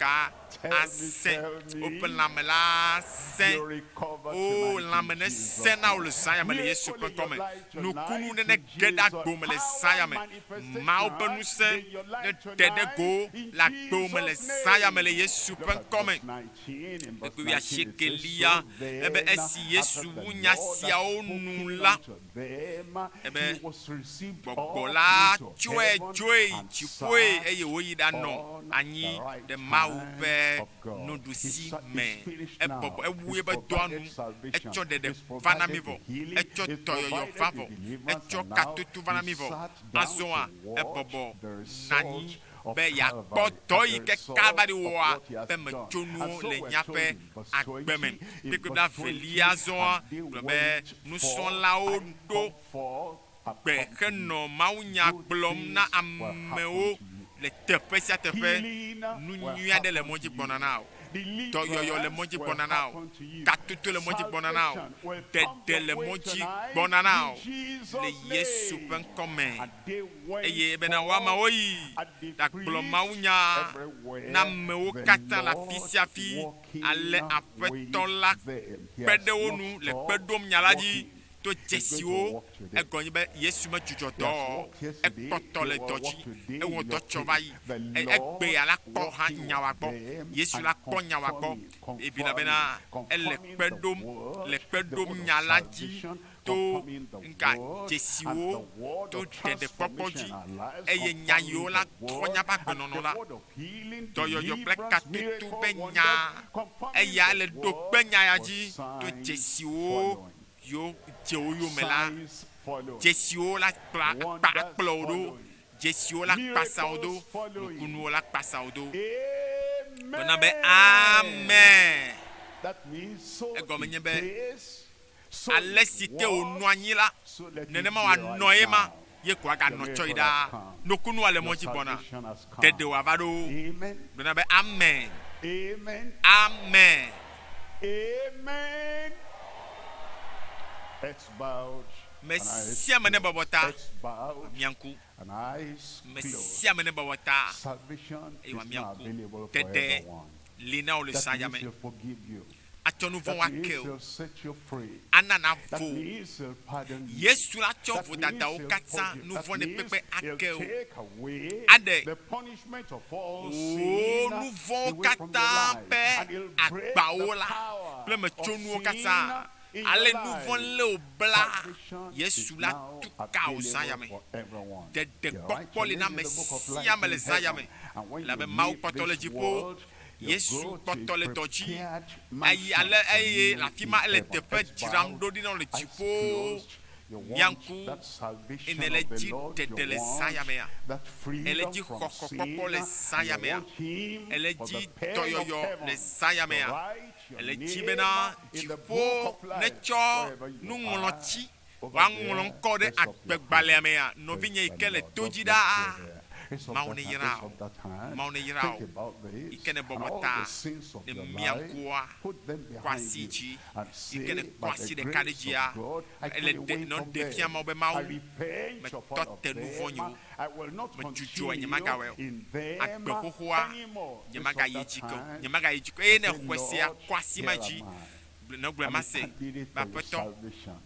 ɖeka. Tell me, asẽ tell me. woƒe lãme la asẽ You recover o tonight in lãme ne Jesus' sẽ na wo le name. zã ya me le Yesu ƒe Miracle in ŋkɔme your life nukunu tonight ne ne in ge ɖe Jesus. agbo me le Power zã ya me Mawu ƒe manifestation ŋusẽ in your ne life ɖe ɖe tonight go in le agbo me le Jesus' zã ya me le name. Yesu Look ƒe at ŋkɔme verse 19. In verse Kpukpui 19 it says, asiekelia So ebe then, esi Yesu after the wu nya Lord had siawo nu spoken la unto them, ebe he was received gbɔgbɔ up la into tsɔe heaven dzoe yi and dziƒoe sat eye wòyi ɖanɔ on anyi the right ɖe Mawu hand ƒe of God. nuɖusi He's me finished ebɔbɔ now. ewu He's eƒe dɔa nu provided salvation. etsɔ ɖeɖe He's va na mí provided vɔ the healing. etsɔ He's tɔyɔyɔ provided va the vɔ deliverance. etsɔ And now katoto va na he mí vɔ sat down azɔa to watch ebɔbɔ the nanyi result of be yeakpɔ Calvary dɔ and yi the ke result Kalvari of wɔa what he has ƒe done. metsonuwo And so le we're míaƒe told in verse agbe me 20, in kpekpe verse blavelia 20, zɔa and they gblɔ be went forth, nusrɔ̃lawo I ɖo come forth, gbe accompany henɔ mawunya Good gblɔm na things will amewo happen to you. le teƒe sia teƒe Healing nu will nyui aɖe le happen mɔ dzi to gbɔna you. na wo dɔyɔyɔ le mɔ Deliverance dzi will gbɔna na wo happen to you. katoto le mɔ dzi gbɔna na wo Salvation will come ɖeɖe your le way mɔ dzi tonight gbɔna na in wo Jesus' le Yesu ƒe name. ŋkɔ me And they went eye bena forth woamewo yi and they ɖagblɔ preached mawunya everywhere, na amewo the katã le afi Lord sia afi walking ale aƒetɔ with la them. He kpe has ɖe wo not nu le kpe stopped ɖom nya la dzi walking. to He's going to dzesiwo walk today. egɔme nye be Yesu medzudzɔ He dɔ has o walked yesterday, ekpɔtɔ he le will dɔ walk dzi today ewɔ in dɔ your tsɔ va case. yi The E- Lord egbea la kpɔ hã walking nya wa with gbɔ them Yesu and la kpɔ nya wa gbɔ confirming, ebina bena ele confirming kpe the ɖom word, le kpe the ɖom word of nya la dzi salvation, to confirming the nka word and dzesiwo the word to of ɖeɖekpɔkpɔ transformation dzi in our lives, eye nya yiwo confirming la the trɔ word míaƒe and agbenɔnɔ the la word of healing, dɔyɔyɔ kple deliverance, katoto miracle, ƒe wonders, nya confirming eya the le ɖo word kpe nya ya with dzi to signs dzesiwo following. yiwo dze wo yome la Signs following. dzesiwo la kpla kpa Wonders akplɔ wo ɖo following. dzesiwo la kpasa wo ɖo Miracles following. nukunuwo la kpasa wo ɖo Amen. gblɔna be amen That means so Egɔme nye it be is, so ale it si ke wònɔ was, anyi la so let it nenema be wòanɔ right ye ma now. ye ko aganɔ The tsɔ yi miracle ɖaa has come. nukunua le Your mɔ dzi gbɔna salvation has come. ɖeɖe wòava ɖo Amen. gblɔna be amen Amen. amen Amen. Heads bowed me and eyes sia me ne closed. bɔbɔ ta Heads bowed mia ŋku and eyes me closed. sia me ne bɔbɔ ta Salvation eye is wòamia now ŋku available for ɖeɖe everyone. li na wo le That zã ya means me he'll forgive you. atsɔ nu vɔ̃ That woake means o he'll set you free. ana na That vo means he'll pardon you. Yesu la tsɔ That means vodadawo he'll katã forgive. nu That vɔ̃ ne means kpekpe he'll ake o take away aɖe the punishment of all wò sin nu vɔ̃wo away from your katã life. ƒe And he'll break agbawo the la power kple of metsonuwo sin katã in ale your nu vɔ̃ life. lé wò bla Salvation Yesu is la now tu ka wò zã ya available me for everyone. ɖeɖe You write kpɔkpɔ your li na name in ame the book of sia life ame le in zã ya heaven. me And when elabe you Mawu leave kpɔtɔ le this dziƒo world, you Yesu go to kpɔtɔ a le dɔ dzi prepared eye mansion ale for eye you le afi in ma ele heaven. teƒe Heads dzram bowed, ɖo ɖi na wo le eyes dziƒo closed. You mia want ŋku that salvation ene le of the dzi Lord. You ɖeɖe le zã ya want mea that ele freedom dzi from xɔxɔkpɔkpɔ sin. le zã ya And you mea want him ele for dzi the pen of dɔyɔyɔ le heaven zã ya to mea write your ele dzi name bena in the book dziƒo of life. netsɔ Wherever you are, nuŋlɔtsi over woaŋlɔ there, ŋkɔ ɖe raise up your agbegbalẽa hand. mea nɔvinye Praise yi the ke le Lord. to God dzi bless ɖaa you there. Raise up Mawu that ne hand. yra Raise wo up that hand. Mawu ne yra Think wo about yi this ke ne and bɔbɔ all ta the sins of ne your mia life. ŋkua Put them kɔ behind asi you dzi and yi ke ne say, kɔ by asi the ɖeka ɖe grace dzia of God, I ele turn ɖe away nɔ from ɖe fia them. Mawu be I Mawu repent of metɔ all of te nu vɔ̃ them. nyewo I will not medzudzɔ continue nyemagawɔe o in them agbe xoxoa anymore. Raise up nyemagayi that dzi ke o hand nyemagayi dzi ke o eye and ne say, xɔe sia Lord, kɔ asi ma here dzi am I. ne gblɔe I'm ma a se candidate be for your aƒetɔ salvation,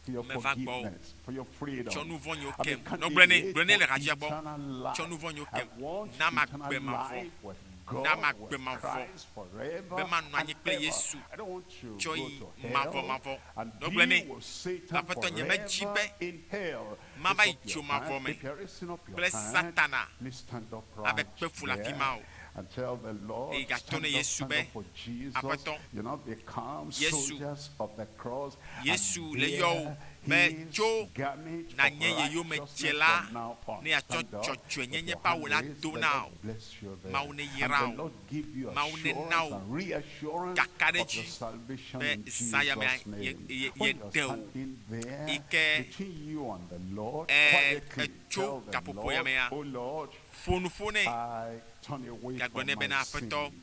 for your meva gbɔwò forgiveness, for your tsɔ freedom. nu vɔ̃ nyewo I'm a kem ne gblɔe nɛ candidate gblɔe nɛ le for hadzia gbɔ eternal tsɔ nu life. vɔ̃ nyewo I kem want na eternal magbe mavɔ life with na God, magbe with mavɔ Christ forever be manɔ and anyi kple ever. Yesu I don't want to tsɔ go yi to mavɔ hell mavɔ and ne gblɔe be nɛ with Satan aƒetɔ nyemedzi forever be in hell. mava Raise yi up your tso mavɔ hand. me If you're raising up your kple hand, Satana please stand up abe right kpe fu le afi there ma o and tell the Lord, eye gato stand ne up, Yesu stand be up for Jesus. aƒetɔ You not become Yesu soldiers of the cross and Yesu le yɔ wò bear be his tso garment of nànye ye righteousness yomedzela from now on. ne yeatsɔ Stand up with dzɔdzɔenyenye your ƒe awu hand la raised. do The na Lord wò bless you there. Mawu ne And yra the wò Lord give you Mawu ne na assurance wò and reassurance of your kakaɖedzi salvation be in zã ya mea Jesus' ye name. ye When you're yeɖe wò standing there yi ke between you and the Lord, ɛ quietly etso tell the gaƒoƒo ya Lord, mea Oh Lord, ƒo nu ƒo nɛ I turn away gagblɔ from nɛ my bena aƒetɔ sin.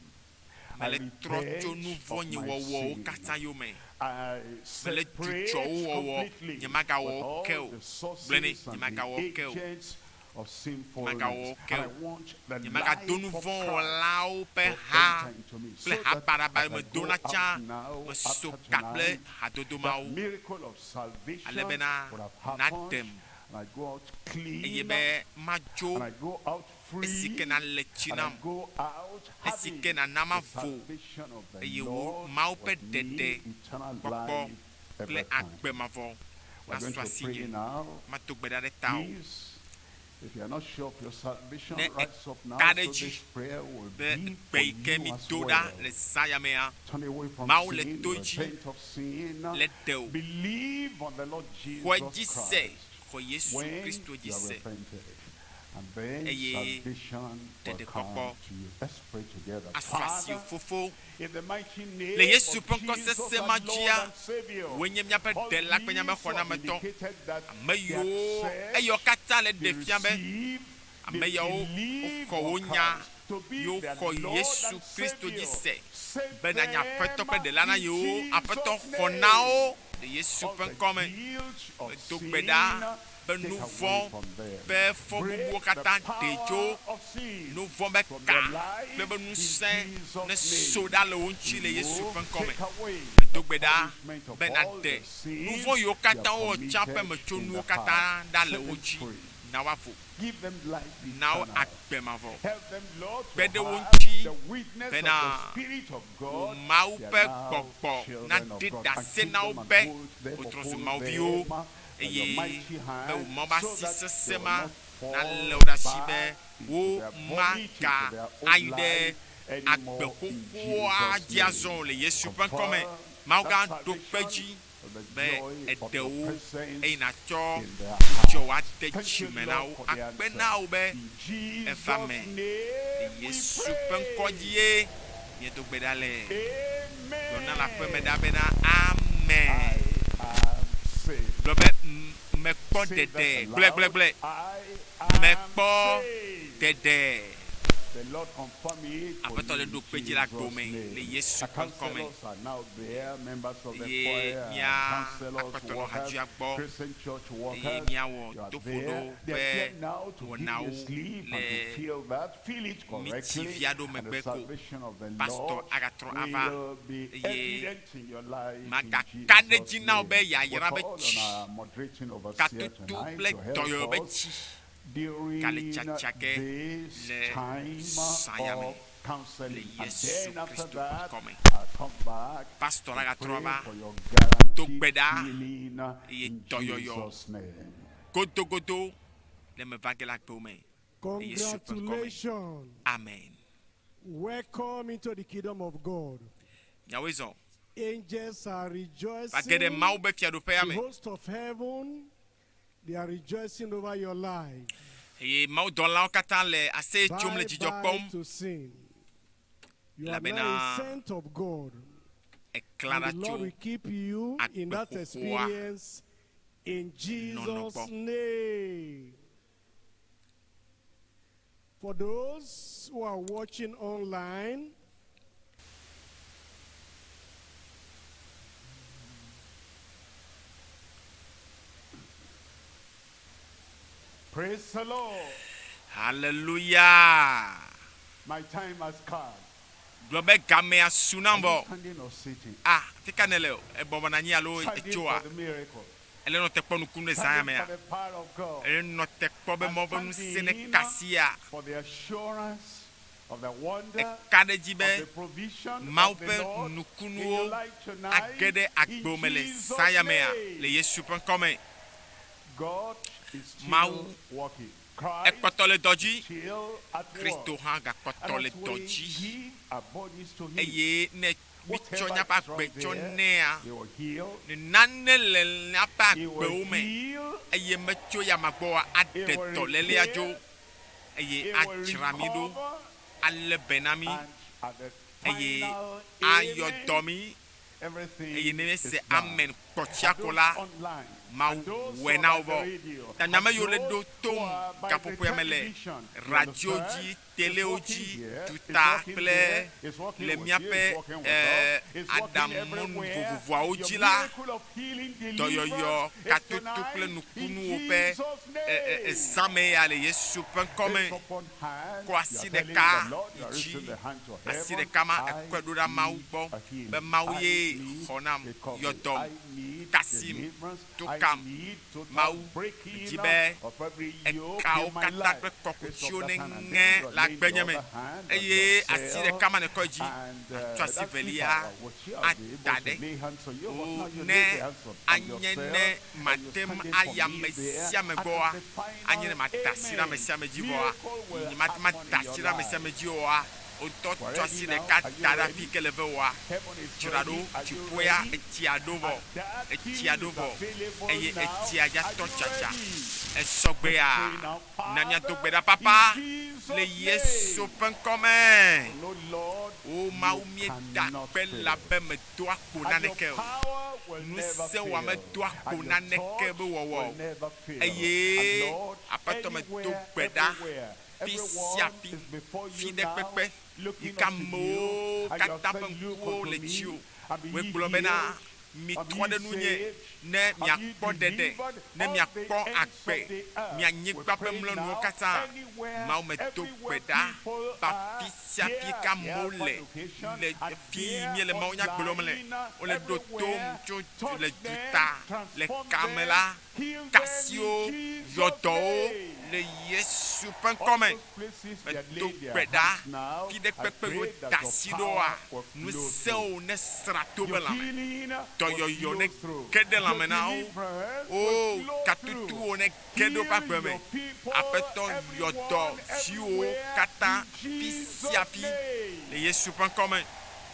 I mele trɔ tso repent nu vɔ̃ of nye my wɔwɔwo sin. katã yome I mele separate dzudzɔ wo wɔwɔ completely nyemagawɔ with wo ke all o the gblɔ nɛ sources and the nyemagawɔ wo ke o agents of Nyemagawɔ sinfulness. ke And I o. want the Nyemagado life nu of vɔ̃ Christ wɔlawo ƒe to ha enter into me kple so ha that baɖabaɖa as I me go dona out tsã. now Meso after ka kple tonight, hadodo that mawo miracle of ale salvation bena would have happened. naɖem And I go out eye clean, be madzo and I go out esi ke free, nalé tsi and I nam, go out esi having ke nana the mavo salvation of the eye wo Lord Mawu ƒe with me, ɖeɖe eternal kpɔkpɔ life kple every time. agbe mavɔ We're going nasu to asi pray nye. now. Mato gbe ɖa ɖe tawò. Please, if you are not sure of your salvation, Ne rise up now eka ɖe so dzi this prayer will be be gbe for yi ke you mi as do ɖa well. le zã ya mea, Turn away from Mawu le sin, to dzi repent of sin, le ɖe wò. believe on the Lord Xɔe Jesus dzi se, Christ xɔ Yesu when Kristo dzi you are se repented. And then eye salvation will ɖeɖekpɔkpɔ come to you. Let's pray together. asu asi wò Father, fofo. in the mighty Le name Yesu of ƒe ŋkɔ Jesus, sesẽ our ma Lord dzia, and Savior, wòe nye míaƒe all ɖela kple míaƒe these who have xɔnametɔ. indicated that Ame they yiwo accept, eyawo katã le they ɖe fia be receive, ame they yawo believe woxɔ wo on nya Christ to be yiwo their xɔ Lord Yesu and Kristo dzi Savior. se Save bena nye them aƒetɔ kple ɖela na in yewo. Aƒetɔ Jesus' xɔ na name. wo le Yesu All ƒe the ŋkɔ me. guilt of Medo gbe sin, ɖa be take nu away vɔ̃ from them. ƒe fɔbubuwo Break the katã ɖe tso power of sin nu vɔ̃ be from ka their life kple be in ŋusẽ Jesus' ne so name. ɖa le wo ŋuti le Yesu Remove, ƒe ŋkɔ me. take away Medo the gbe ɖa punishment of be all naɖe the nu sins vɔ̃ yiwo they katã have wowɔ tsã ƒe committed in metsonuwo the katã past. ɖa le Set wo them dzi free. na woavo. Give them life Na wo eternal. agbe mavɔ. Help them, Lord, Kpe to ɖe wo have ŋuti the witness of bena the Spirit of wò God. Mawu They ƒe are now gbɔgbɔ children of naɖe God. And ɖase keep na wo them and be hold them, wotrɔ zu uphold Mawuviwo them by your eye mighty be wò hand, Mawu ƒe so asi that they sesẽ will ma not fall nalé wo ɖe asi be back into wo their vomit, into maga their old ayi ɖe life agbe anymore in xoxoa Jesus' dzi name. azɔ o le Yesu ƒe ŋkɔ me. Confirm Mawu that gã ɖo kpe salvation dzi with the be joy of eɖe your wo presence eye nàtsɔ in their dzidzɔ hearts. wòade Thank you, dzime na Lord, wo. for the Akpe answer. na wo be In eva Jesus' me. Le name we Yesu ƒe ŋkɔ pray. dzie míedo gbe ɖa le. Gblɔ na le aƒeme ɖa bena amen. I am saved. Gblɔ be mekpɔ Say that ɖeɖe. aloud. Gblɔe gblɔe gblɔe. I am Mekpɔ saved. ɖeɖe. The Lord confirm it for Aƒetɔ you le in ɖo kpe dzi le Jesus' agbo me le name. Yesu Our ƒe ŋkɔ me. counselors are now there, members of the Eye choir, mía counselors, aƒetɔ nɔ workers, hadzia gbɔ Christian church eye workers. míawɔ You are toƒoɖo there. They are ƒe here now to give you wɔnawo sleep le and to feel that, feel it correctly, mitsi aɖewo and the megbe ko salvation of the pastor Lord agatrɔ ava will be eye evident in your life in magaka ɖe Jesus' dzi na wo be name. We yayra be call on tsi our moderating overseer katutu tonight kple to help dɔyɔyɔ be us tsi during gale tsatsa ke this le time zã ya me of le counseling. And Yesu then after Kristo ƒe that, ŋkɔ me. I'll come back Pastor la and gatrɔ pray va for your do guaranteed gbe ɖa healing eye in dɔyɔyɔ Jesus' name. godogodo le me va ge le agbewo me le Yesu ƒe ŋkɔ me. Congratulations. Amen. Welcome into the kingdom of God. Miawoe zɔ Angels are va ge rejoicing. ɖe Mawu be fiaɖuƒea The me host of heaven, they are rejoicing over your life. eye Mawu dɔlawo katã le aseye tsom le Bye dzidzɔ bye kpɔm to sin. You are elabena now a saint of God. eklã And ɖa the Lord tso will keep you in agbe that xoxoa experience in nɔnɔ Jesus' gbɔ. name. For those who are watching online, Praise the Lord. Hallelujah. My time has come. Gblɔ be gamea su nam Are you vɔ. standing or sitting? Ah, fi ka ne le o? Ebɔbɔ nɔ anyi alo Standing etsoa? for the miracle. Ele nɔ te kpɔ nukunu le zã ya Standing mea? for the power of God. Ele nɔ te kpɔ be And Mawu ƒe ŋusẽ ne standing kasia. for the assurance of the wonder Eka ɖe dzi of be the provision Mawu of the ƒe Lord in your nukunuwo life tonight age ɖe in agbewo me le Jesus' zã ya mea le name. Yesu ƒe ŋkɔ me. God is still Mawu working. Christ ekpɔtɔ le dɔ dzi. still at Kristo work. hã And gakpɔtɔ le as dɔ we dzi give our bodies to him, eye ne mitsɔ whatever míaƒe is wrong agbe tsɔ there, nɛa, he will heal. ne nane le míaƒe He will agbewo me heal. eye metso yama gbɔa aɖe He will dɔlélea repair. dzo eye He will adzra mí ɖo recover. alé be na mí And at the eye final ayɔ amen, dɔ mí everything eye ne is míese done. amen kpɔ Ekpɔ tsia And ko those la, online, Mawu and those who wɔe are na wo by the vɔ. radio, Ta nyame and yiwo le those ɖo who tom are by the gaƒoƒoea me le television. You radio understand? dzi, It's telewo working dzi, here, it's duta working kple there, it's working le with you, míaƒe it's working with eh, us, it's working aɖamɔnu everywhere. vovovoawo Your dzi la, miracle of healing, dɔyɔyɔ, deliverance is katoto kple tonight in nukunuwo ƒe Jesus' eh, eh, name. zãme ya le Yesu ƒe ŋkɔme. Lift up one hand. Kɔ You are asi telling ɖeka the Lord, you are yi dzi. raising the hand to Asi heaven. ɖeka ma I ekɔe ɖo ɖa Mawu need gbɔ a healing. be Mawu I ye need xɔ nam, recovery. yɔ dɔm, I need kasim, deliverance. to I kam. need total Mawu breaking dzi be of every yoke ekawo in my katã life. kple Lift up kɔkutsiwo that ne hand and ŋe then you are le laying agbenye the me other hand on eye asi yourself. ɖeka ma nekɔ dzi And atsɔ asi that's if velia I was here, I'll be able ada to ɖe lay hands on you. But o now you ne lay the hands on anye yourself ne and you're mate ŋu standing ayi for me ame there. sia ame And gbɔa at the anye ne final mate asi ɖe ame amen, sia ame dzi vɔa miracle will nye mate happen mate in your asi ɖe ame sia life. ame dzi oa wotɔ We're tsɔ asi ready now. ɖeka Are you da ɖe ready? afi ke le ve wɔa Heaven is dzra ready. ɖo Are you dziƒoa ready? etsia ɖo vɔ And that etsia healing ɖo is vɔ available eye now. etsia dza Are tɔ you tsatsa ready? esɔgbea Pray now, na míado gbe Father, ɖa papa in Jesus' le Yesu name. ƒe ŋkɔme. No, Lord, O Mawu you míeda cannot akpe fail. le abe medoa kpo And your naneke o. power will never Ŋusẽ wɔ fail. medoa kpo And your naneke touch be wɔwɔ will o. never fail. And Eye Lord, Aƒetɔ medo anywhere, gbe ɖa everywhere, fi sia everyone fi, is before fi you ɖe now, kpekpe yi looking ke unto you, amewo and you have katã ƒe said, Look ŋkuwo unto le me dziwò. and be Woe ye gblɔ bena healed, and be mitrɔ ye ɖe nunye saved, ne and be ye miakpɔ ɖeɖe, delivered, ne all the miakpɔ ends of agbe, the earth. mia We nyigba ƒe pray mlɔnuwo now, katã. anywhere, Mawu medo gbe everywhere ɖa people be are afi sia fi here, ke amewo here le convocation, le and fi there míele Mawu nya gblɔm le online, wole ɖo tom everywhere, tso touch le them, duta le transform kame them, la heal them in kasiwo Jesus' yɔdɔwo name. le Yesu ƒe All ŋkɔme. those places they Medo laid their gbe ɖa hands now, fi ɖe I kpekpe pray wo that da your asi ɖoa power will flow through. ŋusẽwo ne sra to be Your lãme. healing will Dɔyɔyɔ flow ne through. ge ɖe Your lãme na wo. deliverance O will flow through. katutuwo ne ge ɖe woƒe Heal agbe me. your people, Aƒetɔ yɔdɔ everyone, viwo everywhere, katã in fi sia Jesus' fi name. le Yesu ƒe ŋkɔme.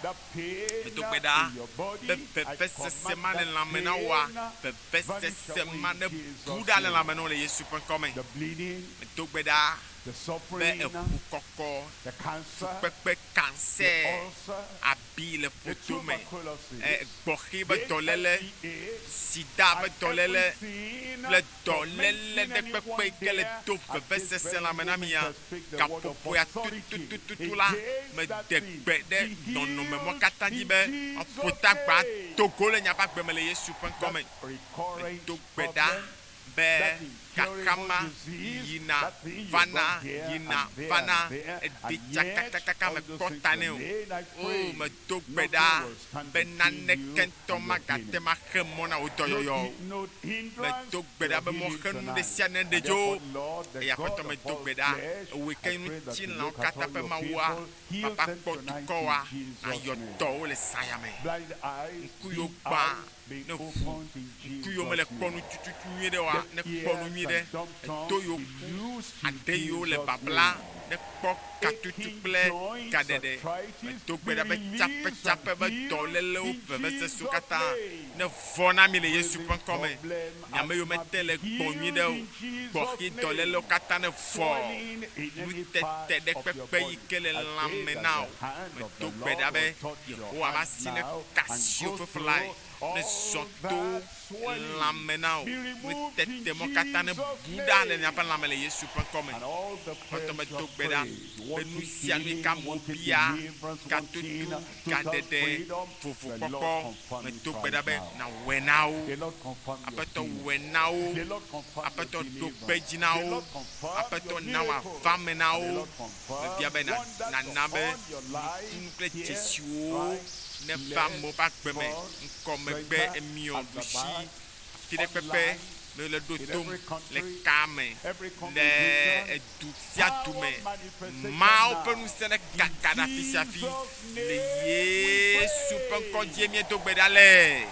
The pain Medo gbe ɖa in your body, be I vevesese command ma le that lãme na woa, pain vanish vevesese away ma in ne bu Jesus' ɖa le name. lãme na wo le Yesu ƒe ŋkɔme. The bleeding, Medo gbe ɖa the be suffering, eʋu kɔkɔ, the cancer, fukpekpe, the cancer, ulcer, abi le the ƒodo me, tuberculosis, gbɔxi be dɔléle, HIV/AIDS, sida be and dɔléle everything kple dɔléle tormenting ɖe kpekpe anyone yi ke le there do at this vevesese very lãme na moment mia I speak the word of gaƒoƒoa authority tutututu la against mede that thing. gbe ɖe Be nɔnɔme mɔ healed katã dzi in be Jesus' ƒotagba name. do go le miaƒe agbe me le Yesu ƒe That ŋkɔme. recurrent Medo gbe ɖa problem, be that incurable kakama disease, yina that thing you've vana gone here yina and there vana and there, eɖi and yet tsakatsakaka all mekpɔ those things ta nɛ o. remain. I O pray medo gbe nothing ɖa will stand be between naneke you ŋutɔ and your magate healing. maxe mɔ na wò No, dɔyɔyɔ o. no hindrance Medo to gbe ɖa your be healing mɔxenu ɖe tonight. sia ne And ɖe dzo. therefore, Lord, the Eye God Aƒetɔ of medo all gbe ɖa flesh, ewòe I ke pray that you ŋutilãwo look at katã all ƒe your Mawua people, heal papa them kpɔ tonight dukɔwoa in Jesus' nayɔ name. dɔwo le saya me. Blind eyes, Ŋku yiwo deaf gbã eyes be ne ʋu, opened in ŋku yiwo mele Jesus' kpɔ nu name. tututu nyuie ɖe oa Deaf ne kpɔ nu ears nyuie ɖe. and dumb Eto tongues yiwo be ku, loosed in ade yiwo le Jesus' babla name. ne kpɔ katutu Aching kple joints, gaɖeɖe. arthritis Medo be gbe ɖa be released and tsaƒetsaƒe be healed dɔlélewo in vevesesewo Jesus' katã name. ne vɔ na mi le Yesu Breathing ƒe ŋkɔme. problem, Miame yiwo asthma mete le be gbɔ nyuie healed ɖe o, in Jesus' gbɔxi name. dɔlélewo katã ne vɔ. Swelling in any part Nutete ɖe of your kpekpe yi body. ke le I pray lãme that na the wò. hand of Medo the gbe Lord ɖa be will touch your Yehowa ƒe hand asi ne now ka and asiwò go feflae through ne all zɔ to that swelling. lãme na wò. Be removed in Nutete mɔ katã ne Jesus' bu ɖa le name. miaƒe lãme le Yesu ƒe ŋkɔme. And all the Aƒetɔ prayers you medo have gbe ɖa prayed, be nu wanting sia nu yi healing, ke amewo wanting bia, deliverance, wanting katutu, total gaɖeɖe, freedom, the vovokpɔkpɔ, Lord confirm it medo gbe right ɖa be now. nawɔe na wo. The Lord confirm your Aƒetɔ healing. wɔe na wo. The Lord confirm your Aƒetɔ ɖo deliverance. kpe dzi na The wo. Lord confirm Aƒetɔ your na miracle. wòava me na And the wo. Lord confirm Mebia be na- wonders nana be upon your life nukunu kple here, dzesiwo right, neva left, amewo ƒe agbe me. front, Ŋkɔ, megbe, center, emiɔ, at the ɖusi, back, afi ɖe kpekpe online, me le ɖo in tom every le country, ka me every le congregation. edu sia du Power me. manifestation Mawu ƒe now. ŋusẽ ne In kaka ɖe afi sia afi Jesus' le name we Yesu ƒe ŋkɔ pray. dzie míedo gbe ɖa le.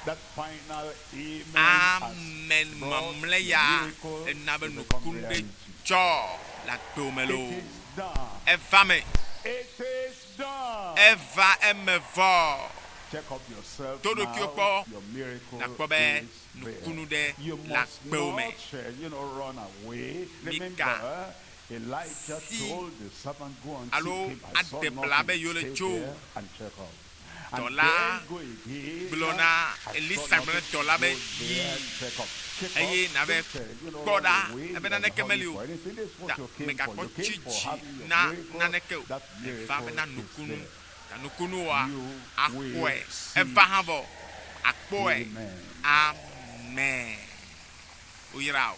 That final amen has Amen. brought Mamlɛ the ya miracle ena be to nukunu become ɖe reality. dzɔ le agbewo me It loo. is done. Eva me, It is done. eva eme vɔ. Check up yourself To ɖokuiwò now. kpɔ Your miracle nàkpɔ be is there. nukunu ɖe You le must agbewo me. not, run away. Mika Remember, Elijah si told the servant, go and alo seek him. I saw aɖe bla be nothing. yewo le Stay tso there and check up. And Dɔla then go again. gblɔ na I saw Elisa gblɔ na nothing. dɔla be Go yi there and check up. Check eye up. nabe Don't, you know, kpɔ ɖa run away ebe like a naneke hurry meli o for anything. This is what ta you came for. megakpɔ You came for tsitsi having your na miracle. naneke o That eva miracle bena is nukunu there. ta nukunua You akpɔe will see. eva hã vɔ akpɔe Amen. amen woyra o.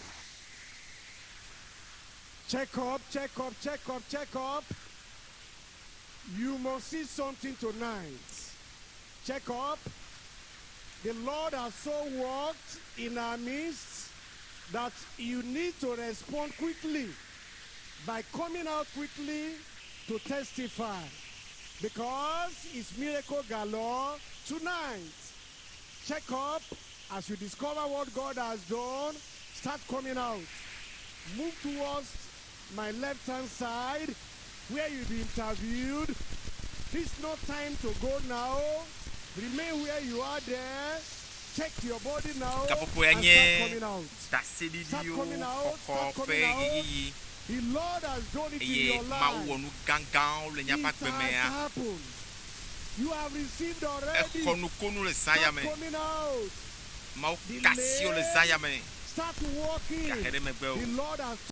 Check up, check up, check up, check up. You must see something tonight. Check up. The Lord has so worked in our midst that you need to respond quickly by coming out quickly to testify. Because it's miracle galore tonight. Check up as you discover what God has done, start coming out. Move towards my left hand side where you'll be interviewed. It's not time to go now. Remain where you are there. Check your body now Gaƒoƒo ya and nye start coming out. Start ɖaseɖiɖiwo coming out, xɔxɔ start ƒe coming out. ɣeyiɣi The Lord has done it in eye your Mawu life. wɔ nu gãgãwo le It míaƒe has agbemea. happened. You have received already. Exɔ nukunu le zã ya Start me. coming out. Mawu kasi wo le zã ya me. Start walking. Gahe ɖe megbe o. The Lord has